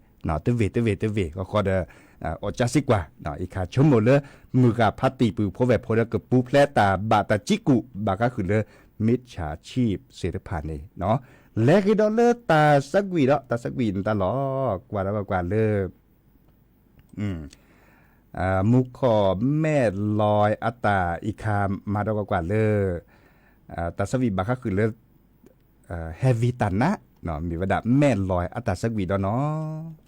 တဝ့ၢ်တဝ့ၢ်တဝ့ၢ် ဃီဃီဒီး အိၣ်ကၢစ့ၢ်ကီး, အံၤခါဆိကမိၣ်လၢ မုၢ်ဂၤဖါတံၢ်ပုၢ်ဖိဝဲၢ်ဖိဒီး ကပူၤဖျဲးတၢ်ဘၣ်တၢ်ကံးကူာ် ဘၣ်ဃးဃုာ်လၢ มิจฉาชีพ သ့ၣ်တဖၣ်န့ၣ်, လဲၤက့ၤဒီးလၢတၢ်သးကွံာ်ဒီး တၢ်သးကွံာ်နတၢ်လီၤ, ကွၢ်ဒီးကွၢ်လၢ မူခိၣ်မဲၢ်လီၤအတၢ်အံၤခါ မၤဒီးကွၢ်ကွၢ်လၢ တၢ်သးကွံာ်ဘၣ်ဃးဃုာ်လၢ ဟဲဝံတၢ်နး, မ့ၢ်ဝဲဒၣ်မဲၢ်လီၤအတၢ်သးကွံာ်ဒီးနီၤ.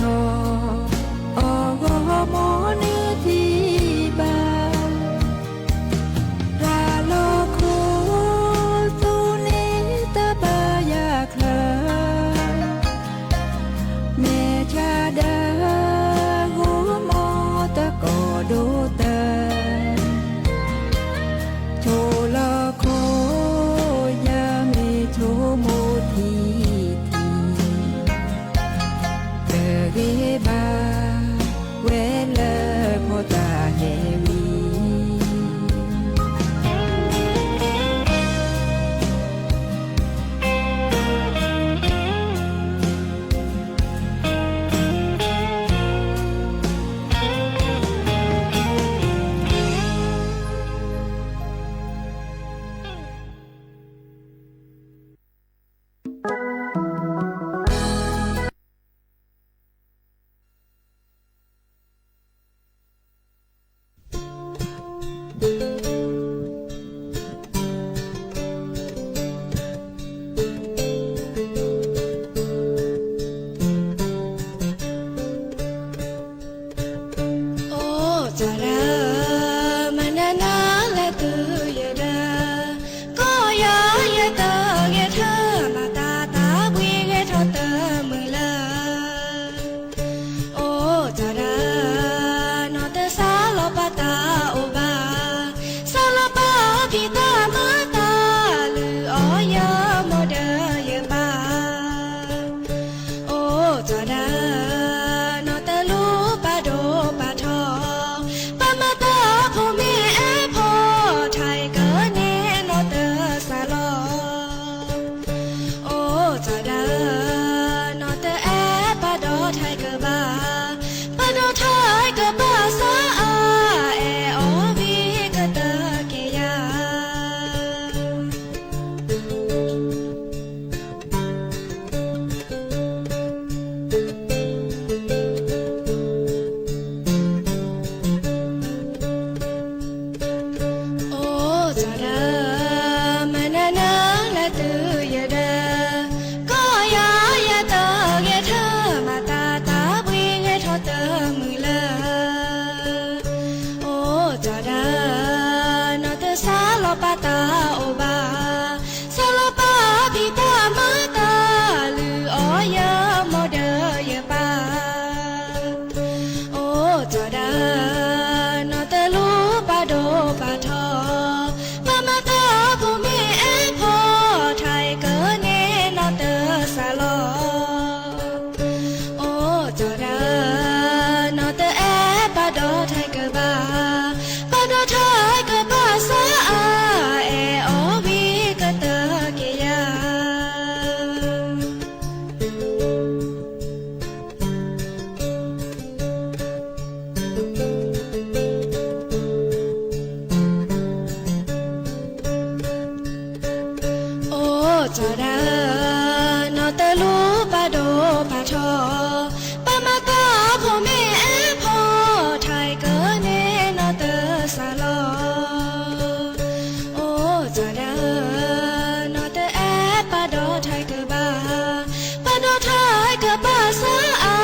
အီၣ်ဂီၤမူနုၢ်ထံဘၣ်, တၢ်လီၢ်ခိသိန့ၣ်တဘၣ်ယၤချၢ, မဲာ်ဆှးဒၢဂီၤမူတကိးဒိၣ်တၢ်, ဆိလီၢ်ခိ ယမ့ၢ်ဆိကမိၣ်ထံထံ, တဂ့ၤဘၣ်ဝဲလၢဖိသၣ်ဟဲဝံၤ. အိၣ်သရၣ်, မနၤနၤလၢသုယဒၢ, ကီၢ်ယၤယတဂဲၤထၢၣ် မၤတၢ်သးဘှံးဂဲၤထီၣ်တမုာ်လၢ အိၣ်သရၣ်, နီၢ်တစးလီၤပာ်တၢ်အိၣ်ဘၣ်, စးလီၤပာ်ဖံးတၢ်မၤတၢ် လုၢ်အီၣ်ယမိၢ်ဒီးယပၢ်, အိၣ်သရၣ်, နီၢ်တလူၤပာ်ဒိၣ်ပာ်ထီ, ပမၤတၢ်ဖိမ့ၢ်အဲၣ်ဖီ ထံကန့ၣ်နီၢ်တစးလီၤ အိၣ်သရၣ်, နီၢ်တအဲၣ်ပာ်ဒီးထံကဘၣ်, ပာ်ဒီးထံကဘၣ်စးအါ, အဲၣ်အီၤဝံၤကတၢၢ်က့ၤယၤ. အိၣ်သရၣ်, မနၤနၤလၢသုယဒၢ, ကီၢ်ယၤယတဂဲၤထၢၣ် မၤတၢ်သးဘှံးဂဲၤထီၣ်တမုာ်လၢ အိၣ်သရၣ်, နီၢ်တစးလီၤပာ်တၢ်အိၣ်ဘၣ်, စးလီၤပာ်ဖံးတၢ်မၤတၢ် လုၢ်အီၣ်ယမိၢ်ဒီးယပၢ်, အိၣ်သရၣ်, နီၢ်တလူၤပာ်ဒိၣ်ပာ်ထီ, ပမၤတၢ်ဖိမ့ၢ်အဲၣ်ဖီ ထံကန့ၣ်နီၢ်တစးလီၤ အိၣ်သရၣ်, နီၢ်တအဲၣ်ပာ်ဒီးထံကဘၣ်, ပာ်ဒီးထံကဘၣ်စးအါ, အဲၣ်အီၤဝံၤကတၢၢ်က့ၤယၤ. အိၣ်သရၣ်, နီၢ်တလူၤပာ်ဒိၣ်ပာ်ထီ, ပမၤတၢ်ဖိမ့ၢ်အဲၣ်ဖီ ထံကန့ၣ်နီၢ်တစးလီၤ အိၣ်သရၣ်, နီၢ်တအဲၣ်ပာ်ဒီးထံကဘၣ်, ပာ်ဒီးထံကဘၣ်စးအါ,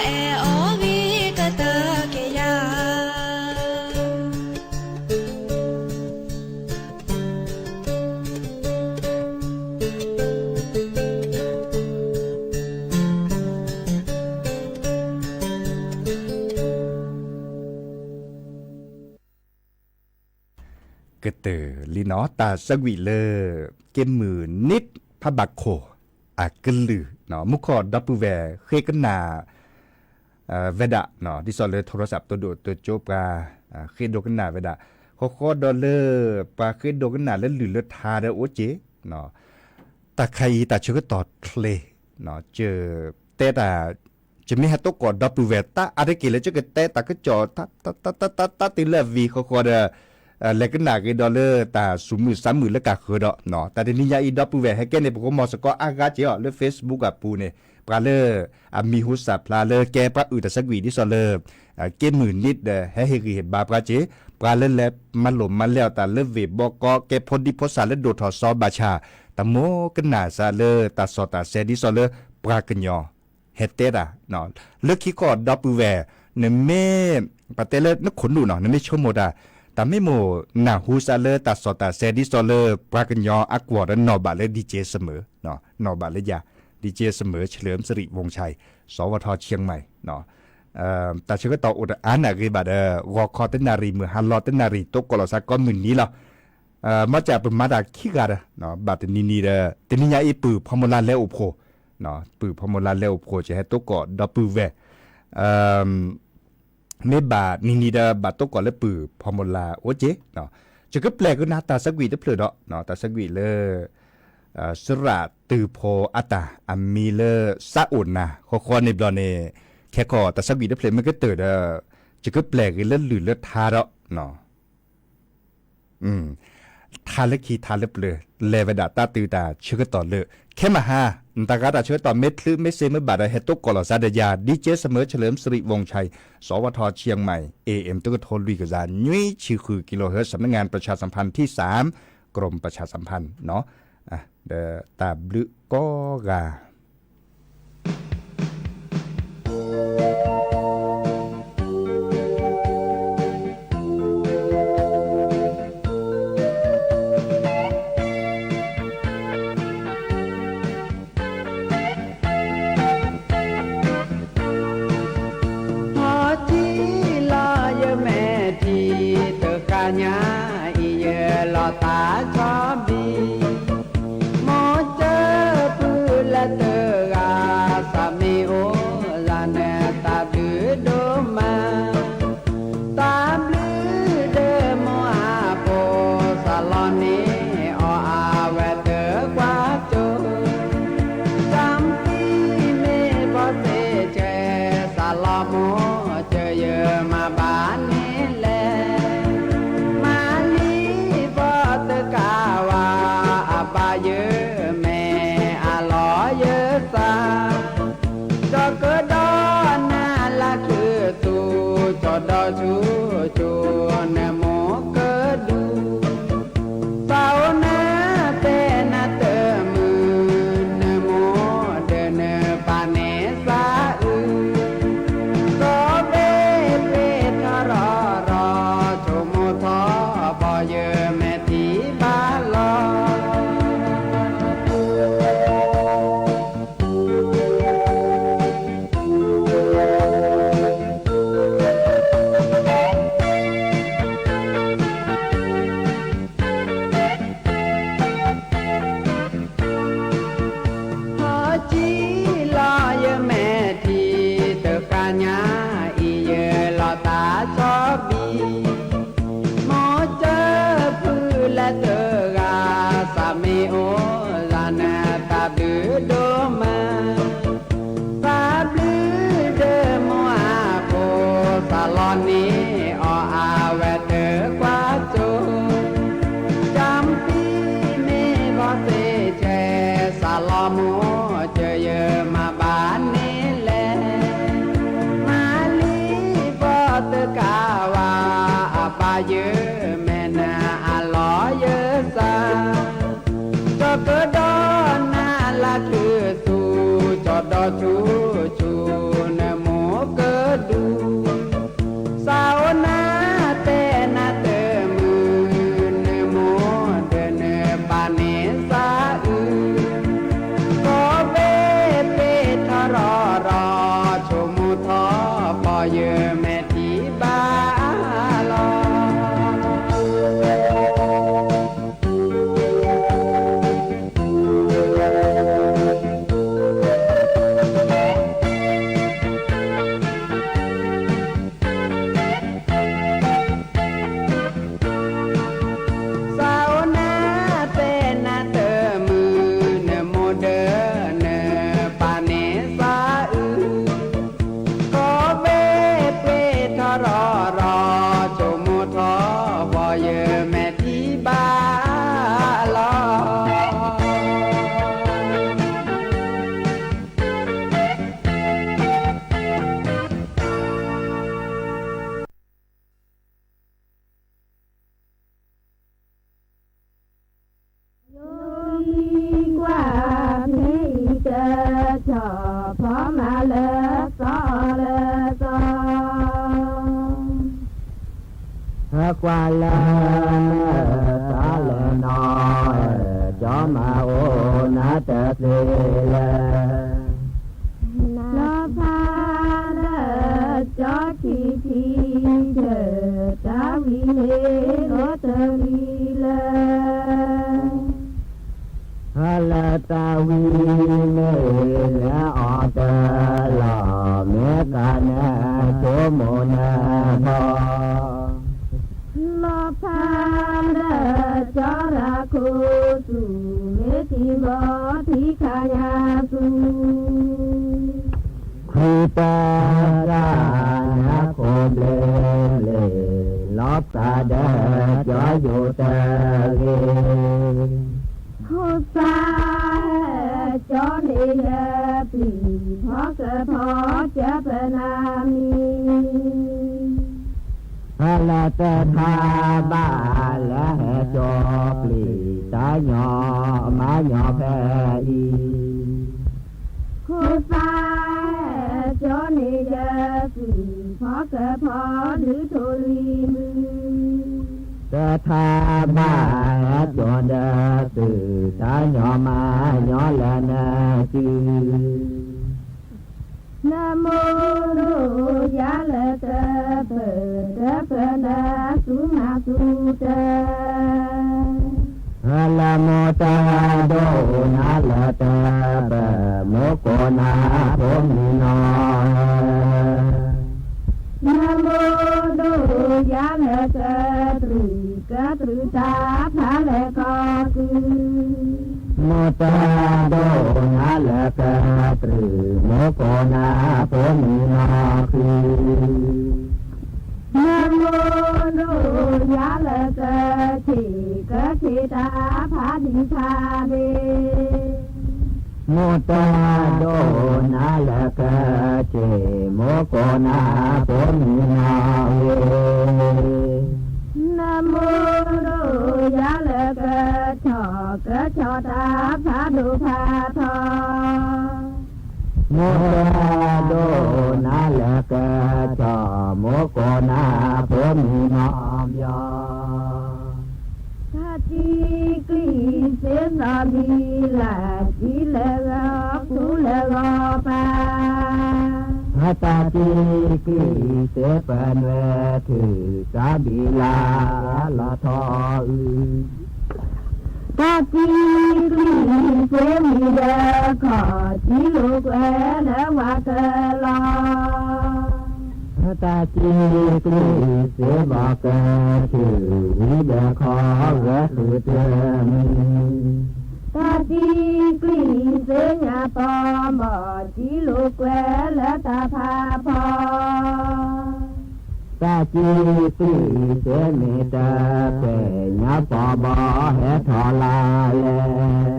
အဲၣ်အီၤဝံၤကတၢၢ်က့ၤယၤ. ကတၢၢ်လံနီၤ တၢ်ဆၢကွံာ်လၢ က့မုၢ်နံၣ်ဖးဘၣ်ခိၣ် အကလုၢ် မူခိၣ်ဒီပုၢ်ဝဲၢ်ဃ့ကနၣ် ဝဲဒၣ် ဒ်သိးလၢ โทรศัพท์ တဒိၣ်တကၠိပှၤ ဃ့ဒိကနၣ်ဝဲဒၣ် ဃီဃီဒီးလၢ ပှၤဃ့ဒိကနၣ်လၢလုၢ်လၢထါဒီးအိၣ်က့ၤ တၢ်ခါအံၤတၢ်ဆၢကတီၢ်ချ့ ယတဲတၢ် ယမ့ၢ်ဟဲတိၢ်ကီၢ်ဒီပုၢ်ဝဲၢ် တၢ်အါတက့ၢ်လၢယကတဲတၢ်ကစီၣ် တၢ်တၢ်တၢ်တၢ်တၢ်တုၤလၢအဝံၤဃီဃီဒီး လဲၤကနၣ်က့ၤဒီးလၢတၢ်စူၤမုၢ်စၢ်မုၢ်လၢကးဃၢၤဒီး တၢ်တနံၤညါအံၤဒီပုၢ်ဝဲၢ်ဟဲကဲန့ၣ် ပကမီၤစ့ၢ်ကီးအါဂၤက့ၤအီၤလၢ Facebook အပူၤန့ၣ် ပှၤလၢ အမံၤဟူစၢ်ဖျါလၢကဲပှၤအုၣ်တၢ်ဆၢကွံာ်ဒ်သိးလၢ က့မုၢ်နံၣ်ဒီး ဟဲဟ့ၣ်ဂံၢ်ဟ့ၣ်ဘါပှၤက့ၤ ပှၤလၢလဲၤမၤလိာ်မၤလဲအီၤတၢ်လၢဝ့ၢ်ဘီကီ ကဲဖိဒံဖိသၣ်လၢဒိၣ်ထီၣ်စီၤဘၣ်ဆၣ် တၢ်မိၣ်ကနၣ်စးလၢတၢ်စီၣ်တၢ်ဆဲဒ်သိးလၢ ပှၤကညီ ဟဲတဲတၢ်, လၢခံကီၢ်ဒီပုၢ်ဝဲၢ်, နမ့ၢ်, ပတဲလၢနခိၣ်နူာ်နီၤ, နမ့ၢ်ဆိကမိၣ်တၢ်, တၢ်မ့ၢ်မိၢ်နၢ်ဟူစးလၢတၢ်စီၣ်တၢ်ဆဲး ဒ်သိးလၢပှၤကညီအကွီၢ်ဒီး နီၢ်ဘၣ်လၢ DJ စမၢၤ, နီၢ်ဘၣ်လၢယၤ, DJ စမၢၤ เฉลิมสิริวงศ์ชัย สวท เชียงใหม่ တၢ်ဆၢကတီၢ်အိၣ်တအါန့ၢ်ဂ့ၤဘၣ်ဒီး ဂီၤခီတနၣ်ရံၣ် မုၢ်ဟါလီၤတနၣ်ရံၣ် တိကိးလီၤစါကိးမုၢ်နံၤလီၤ. မ့ၢ်ကပမၤတၢ်ခံဂၤဒီး ဘၣ်တနံၤနံၤဒီး တနံၤညါအံၤ ပုၢ်ဖီမိၢ်လါလဲအိၣ်ဖှိၣ်, ပုၢ်ဖီမိၢ်လါလဲအိၣ်ဖှိၣ် ကဟဲတိကိးဒီပုၢ်ဝဲၢ် မ့ၢ်ဘၣ်နံၤနံၤဒီး ဘၣ်တိကိးလၢပုၢ်ဖီမိၢ်လါအိၣ်က့ၤ, ယကပျဲၢ်ကနၤတၢ်ဆၢကွံာ်တဖျၢၣ်ဒီး တၢ်ဆၢကွံာ်လၢ စရၣ်တုၤဖိအတၢ်အမံၤလၢ စးအိၣ်နၤ ဃီဃီန့ၣ်ဘျီန့ၣ်, ခဲခီတၢ်ဆၢကွံာ်တဖျၢၣ်မ့ၢ်ကတၢၢ်ဒီး ယကပျဲၢ်က့ၤလၢလုၢ်လၢထါဒီး ထါလၢခံထါလၢပျၢၤ လဲၤဝဲဒၣ်တၢ်တုၤတၢ်ဆၢကတီၢ်လၢ ခဲမဟါ, နတၢ်ဂၤတၢ်ဆၢကတီၢ်မ့ၢ်ချုးမ့ၢ်စ့မ့ၢ်ဘၣ်ဒီး ဟဲတိကိးလီၤစါဒီးယၤ DJ စမၢၤ เฉลิมสิริวงศ์ชัย สวท เชียงใหม่ เอเอ็ม တကထိလွံၢ်ကယၤ နွံဆံဃု กิโลเฮิรตซ์ สำนักงานประชาสัมพันธ์ที่สาม กรมประชาสัมพันธ์ ဒီးတၢ်ဘျုးကိးဂၤ ဟီၣ်ကံလီၤယမဲာ်ထံ တဃၣ်ညါအံၤ ယလီၤတၢ်ဆီဘံၣ် မိၢ်ကၢဖုလၢတဂၤ စးမ့ၢ်အိၣ်လၢနတၢ်ဘျုးဒိၣ်မး တၢ်ဘျုးဒီးမိၢ်အဖိ စးလီၤန့ၢ်အီၤအဝဲတကွၢ်စိ တၢ်မံမ့ၢ်ဘီသ့ၣ်ကဲ စးလီၤမိၢ်ကၢယမၤဘၣ်န့ၣ်လဲၣ် မၤလံဘီတကးဝါ အဘၣ်ယမဲာ်အလီၢ်ယသး ဒီးကဒီးနၤလၢခုသူ ကၠီဒီဆူကၠိ နမိၢ်ကဒု သးအိၣ်နၤတဲနၤတမုာ် နမိၢ်ဒီးနပၢ်န့ၣ်သးအုး ကီၢ်ဘ့ၣ်ပ့ၢ်ထီၣ်ရီၣ်ရီၣ် ဆိကမိၣ်ထီၣ်ဘီယမဲာ်ထံဘၣ်လီၤ ဟီၣ်ကံလီၤယမဲာ်ထံ တဃၣ်ညါအံၤ ယလီၤတၢ်ဆီဘံၣ် မိၢ်ကၢဖုလၢတဂၤ စးမ့ၢ်အိၣ်လၢနတၢ်ဘျုးဒိၣ်မး တၢ်ဘျုးဒီးမိၢ်အဖိ စးလီၤန့ၢ်အီၤအဝဲတကွၢ်စိ တၢ်မံမ့ၢ်ဘီသ့ၣ်ကဲ စးလီၤမိၢ်ကၢယမၤဘၣ်န့ၣ်လဲၣ် မၤလံဘီတကးဝါ အဘၣ်ယမဲာ်နၤအလီၢ်ယသး ဒီးကဒီးနၤလၢခုသူ ကၠီဒီဆူကၠိ နမိၢ်ကဒု သးအိၣ်နၤတဲနၤတမုာ် နမိၢ်ဒီးနပၢ်န့ၣ်သးအုး ကီၢ်ဘ့ၣ်ပ့ၢ်ထီၣ်ရီၣ်ရီၣ် ဆိကမိၣ်ထီၣ်ဘီယမဲာ်ထံဘၣ်လီၤ သးအိၣ်နၤတဲနၤတမုာ် နမိၢ်ဒီးနပၢ်န့ၣ်သးအုး ကီၢ်ဘ့ၣ်ပ့ၢ် ကွၢ်လၢနသးလဲၤနီၤ, ကၠီမၤအိၣ်နၤတသ့လၢၤ, လီၤဖးဒီးကၠီခံထံၣ်, တၢ်ဝံၤန့ၣ်အိၣ်တဂ့ၤလၢၤ လၢတၢ်ဝံၤမ့ၢ်လၢအီၤတလီၢ်, မ့ၢ်သးနဆိကမိၣ်နၢၤထီၣ်, လီၤဖးဒီးကၠီရၤခိၣ်သူၣ်, မ့ၢ်သံဘီထံခါညါသူၣ် ခွံတၢ်တၢ်နၢ်ခိၣ်ဘျ့ဘျ့, လီၤဖးဒီးကၠီယိာ်တဂ့ၤ, ခိၣ်သးဟဲကၠီန့ၣ်ယပျံၤ, ဖီကဖီကၢပနၢ်မံၤ လၢတထါဘၣ်လၢဟဲကၠီပျံၤ, တၢ်ညီမါညီဖဲအံၤ, ခိၣ်သးဟဲကၠီန့ၣ်ယသုး, ဖီကဖီဒုးထိၣ်လွံၢ်မုၢ် တထါဘၣ်ဟဲကၠီဒီးသုး, တၢ်ညီမါညီလၢနစု နမိၢ်ဒိၣ်ယၤလၢတပၢၢ်, တပၢၢ်နၤသူမၤသူတၢ်, လၢမိၢ်တၢ်ဒိၣ်နၤလၢတပၢၢ်, မိၢ်ကိးနၤဖိမုၣ်နီၤ နမိၢ်ဒိၣ်ယၤလၢကတြူာ်, ကတြူာ်တၢ်ဖးလဲၢ်ကီၢ်ကုၢ်, မိၢ်တၢ်ဒိၣ်နၤလၢကတြူာ်, မိၢ်ကိးနၤဖိမုၣ်နီၤခုၣ်, နမိၢ်ဒိၣ်ယၤလၢကဆံး, ကဆံးတၢ်ဖးဒံးဖးဒ့ မိၢ်တၢ်ဒိၣ်နၤလၢကဆံး, မိၢ်ကိးနၤဖိမုၣ်နီၤဂ့ၤ, နမိၢ်ဒိၣ်ယၤလၢကဆီၣ်, ကဆီၣ်တၢ်ဖးဒိၣ်ဖးထီ မိၢ်တၢ်ဒိၣ်နၤလၢကဆီၣ်, မိၢ်ကိးနၤဖိမုၣ်နီၤဘျီ တၢ်တံၤကျံၤစ့သီၣ်ဘံလၢ်, တံၤလၢဂီၤခူလၢဂီၤပၤ, တၢ်တံၤကျံၤစ့ပနွဲၣ်ထူၣ်, တၢ်ဘံလၢ်လီၤထီၣ်အု, တၢ်တံၤကျံၤစ့ဝံၤဒီးခီၣ်, တံၤလိာ်ကွဲလၢဝၤကလီၤ တၢ်တံၤကျံၤစ့ဘီကထူၣ်, ဝံၤဒီးခီဂဲၤဃုာ်တမံၤ, တၢ်တံၤကျံၤစ့ညါပီမီၢ်, တံၤလိာ်ကွဲလၢတၢ်ဖးဖီ တၢ်တံၤကျံၤစ့မ့ၢ်တပှဲၤ, ညါပီဘီဟဲထီၣ်လၢ်လဲၣ်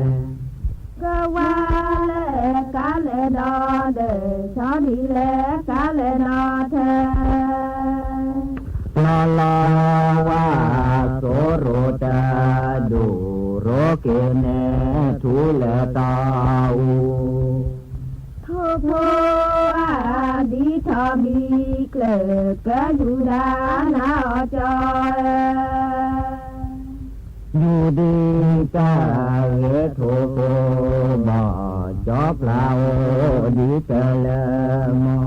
ကဝါလဲၣ်ကါလဲၣ်ဒီးဒၢး, ဆီဒံးလဲၣ်ကါလဲၣ်နီၣ်ထၢၣ်, လီၤလီၤဝါစိရိၤတဒူၣ်, ရိက့ၤနဲၣ်ထူလၢတီအူ, ထိၣ်ဖိအဒံးထီၣ်ဘံကျၢၢ်, ကယူၢ်ဒၤနၤအီၣ်ကၠီ ယူၢ်ဒံးတၢ်ဂ့ၤထိၣ်ဖိဘီၣ်, ကၠီပျၢ်အိၣ်ဒံးတလၢမီၢ်, မုၢ်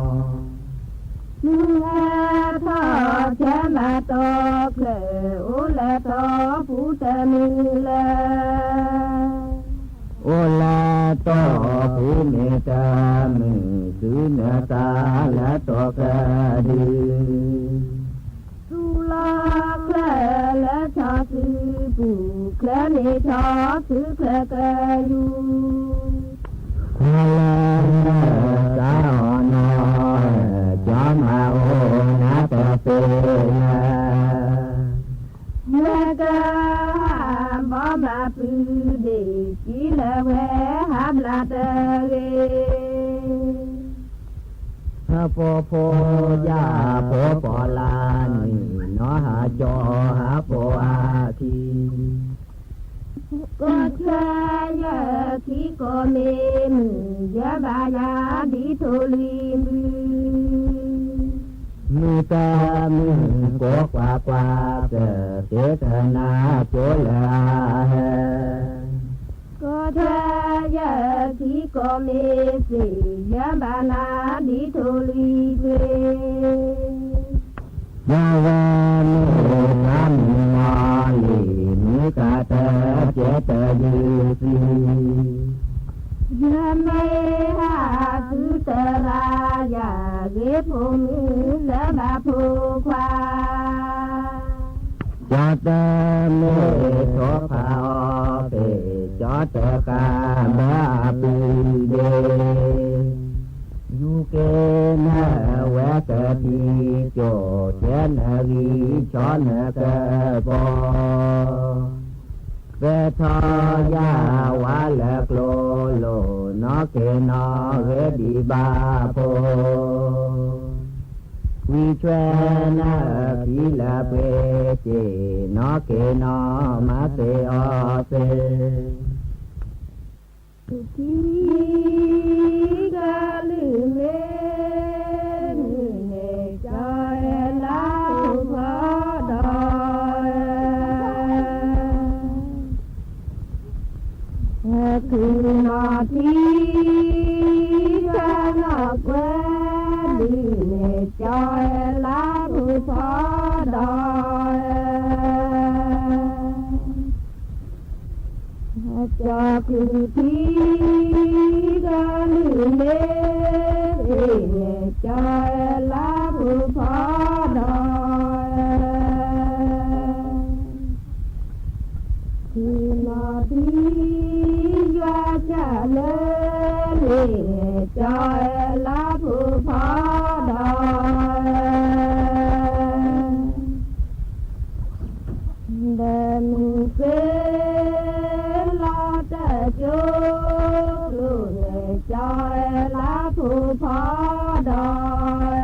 ဟဲထီၣ်ဆဲးမၤတီၢ်ချၢၣ်, အိၣ်လၢတီပူၤတမုာ်လၢၤ အိၣ်လၢတီပူၤမ့ၢ်တမုာ်, သုနၢၤသးလၢတီကဒု, သူၣ်လီၤချၢၣ်လၢဆီၣ်သုပူၤ, ချၢန့ၣ်ဆီၣ်သုချၢၣ်ကယူၢ်, လၢနၢၤသးအီၤနီၤ, ကၠီမၤအိၣ်နၤတသ့လၢၤ ဝဲကဟးဘီမၤပုၢ်ဒ့ၣ်, ကံလၢဝဲဟးဘျါတဂ့ၤ, ဟးပိာ်ဖိယၢ်ဖိပီၣ်လၢနံၤ, နီၢ်ဟးကၠီဟးပိာ်အခံ ကီၢ်ချၢယခံကိးမ့ၢ်မုၢ်, ယဘၣ်ယၤဒ်ထိၣ်လွံၢ်မုၢ်, မုၢ် ကမုၢ်ကိးကွၢ်ကွၢ် ကက့ၤကနၣ်ကၠိလၢအဟဲ ကီၢ်ချၢယခံကိးမ့ၢ်စ့ၢ် ယဘၣ်နၤဒ်ထိၣ်လွံၢ်ထွ့ ယဝဲမ့ၢ်တၢ်မုၢ်နီၢ်လံၤ မ့ၢ်ကတၢၢ်ကဲတၢ်ယုၢ်သံ ယမ့ၢ်ဟးသုသရၣ်ယၤ ဂ့ၤဖိမုၣ်လၢဘၣ်ဖိခွါ ကၠီတမ့ၢ်ထိၣ်ဖးအီၤဖဲ ကၠီတကးဘၣ်အပုၢ်ဒ့ ယူၤက့ၤနဝဲကသံၣ်ကၠိ ကဲနဂံၢ်ဆီနကပီၤ ပဲထီၣ်ယၤဝါလၢကျိလိၤ နီၢ်က့ၤနီၢ်ဂ့ၤဒံးဘၣ်ဖိ ဝံၤဆွဲနဖံလၢပှ့ၤစ့ၢ် နီၢ်က့ၤနီၢ်မၤစ့ၢ်အီၤစ့ၢ် ထံကလုၢ်မ့ၢ်န့ၣ် ကၠီလါဖိဖီဒီး ခုၣ်နီၢ်ထံ ကၠီနီၢ်ကွဲဒ်န့ၣ် ကၠီလါဖိဖီဒီး ကၠီကုၢ်ထံ ကလုၢ်မ့ၢ်န့ၣ် ကၠီလါဖိဖီဒီး ထံနီၢ်ထံ ယွၤကၢ်လၢန့ၣ် ကၠီလါဖိဖီဒီး ဒီးမုၢ်က့ၤလီၤတၢ်ကၠိကျိၤန့ၣ် ကၠီလါဖိဖီ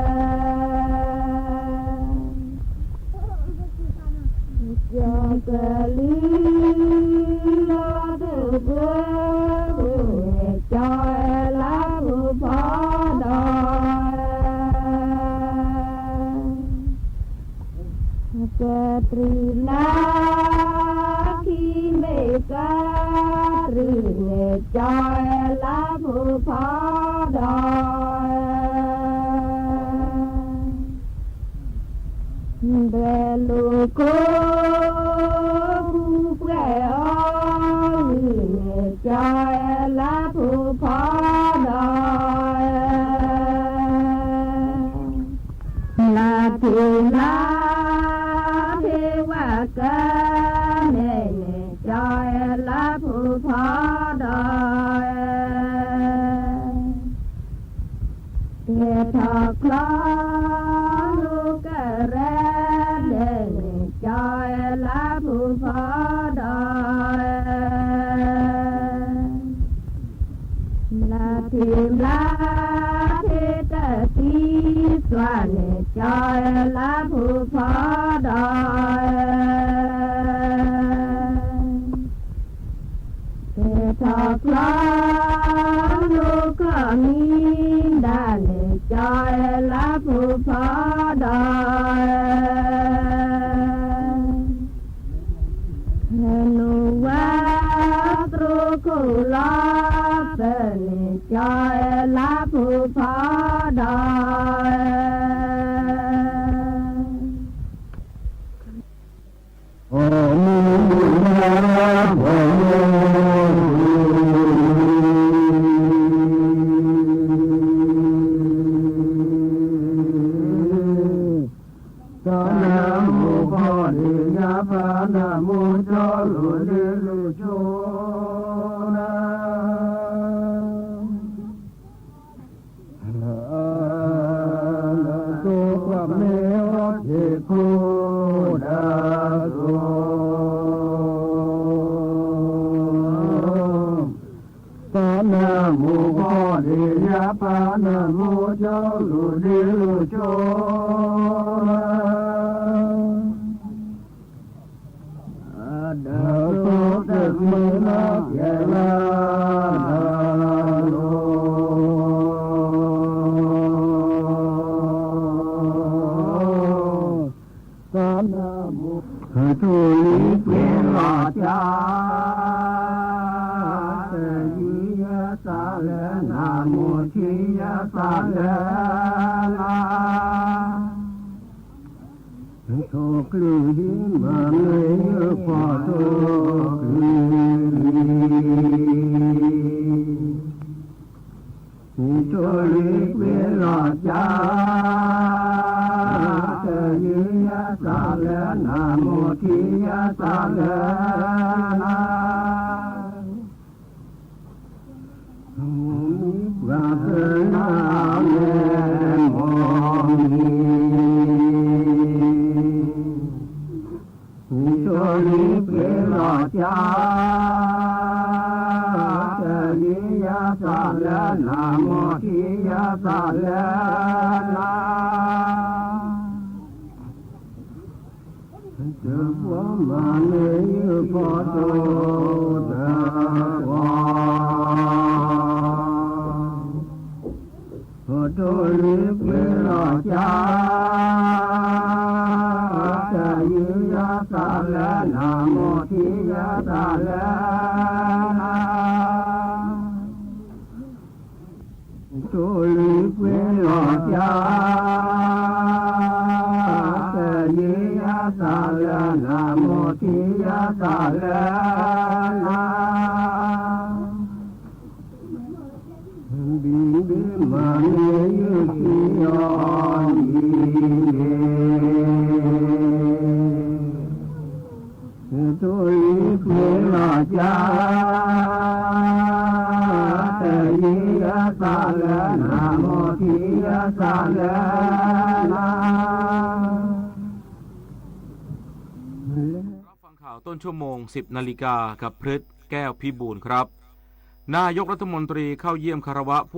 ဒီး ကၠီကလုၢ်လီၤတၢ်ကၠိကျိၤန့ၣ် ကၠီလါဖိဖီဒီး ကတြူၢ်လါခံမ့ၢ်ကတြူၢ်န့ၣ် ကၠီလါဖိဖီဒီး ဒွဲၣ်လိာ်ကိး ပူၤပှဲၤအီၤန့ၣ် ကၠီလါဖိဖီဒီး လါထူၣ်လါထ့ဝဲကမဲာ်န့ၣ် ကၠီလါဖိဖီဒီး ကဲထီၣ်ချီ လူၤကရဲဒဲးန့ၣ် ကၠီလါဖိဖီဒီး လါထူၣ်လါထ့တၢ်သံသွါန့ၣ် ကၠီလါဖိဖီဒီး ကဲထီၣ်ချီ လူၤကီၢ်မံဒၣ်န့ၣ် ကၠီလါဖိဖီဒီး ဟဲနုာ်ဝဲ သရိာ်ခိၣ်လီၤဖဲန့ၣ် ကၠီလါဖိဖီဒီး အိၣ်မူလၢဖိ တၢ်နၢမူဖီဒ့ၣ်ညါ ပနၢ်မူကၠီလိၤလ့လိၤဆိနၤ လၢတိကွၢ်မ့ၢ်အီၤထံခိၣ်ဒၣ်သိး တၢ်နၢမူဖီဒ့ၣ်ညါ ပနၢ်မူကၠီလိၤလ့လိၤဆိနၤ ဒီးသိးတမုာ်နီၢ်ကဲလၢ်လၢ်လီၤ. ထိၣ်လံၤပှ့ၤလီၤကၠါ, တယုၢ်ယသးလၢနမိၢ်ထံယသးလၢနၤ, ထိၣ်ကလုၢ်ဟံးမၤမ့ၢ်ယုၢ်ဖီၣ်ထိၣ်ကလုၢ်လံၤ, ထိၣ်လံၤပှ့ၤလီၤကၠါ, တယုၢ်ယသးလၢနမိၢ်ထံယသးလၢနၤ, မိၢ်မံပှၤသၢနၤမ့ၢ်မိၢ်မံ, ထိၣ်လံၤပှ့ၤလီၤကၠါ, တယုၢ်ယသးလၢနမိၢ်ထံယသးလၢနၤ, တဘျီမၤန့ၢ်ယုၢ်ဖီၣ်ထိၣ်တဂီၤ, ထိၣ်လံၤပှ့ၤလီၤကၠါ, တယုၢ်ယသးလၢနမိၢ်ထံယသးလၢနၤ, ထိၣ်လံၤပှ့ၤလီၤကၠါ, တယုၢ်ယသးလၢနမိၢ်ထံယသးလၢနၤ, ဘံဘံမၤန့ၢ်ယုၢ်ထံအီၤအံၤန့ၣ်, ထိၣ်လံၤပှ့ၤလီၤကၠါ, တယုၢ်ယသးလၢနမိၢ်ထံယသးလၢနၤ, รับฟังข่าวต้นชั่วโมง สิบนาฬิกา กับพฤทธิ์ แก้วพิบูลครับ นายกรัฐมนตรีเข้าเยี่ยมคารวะผู้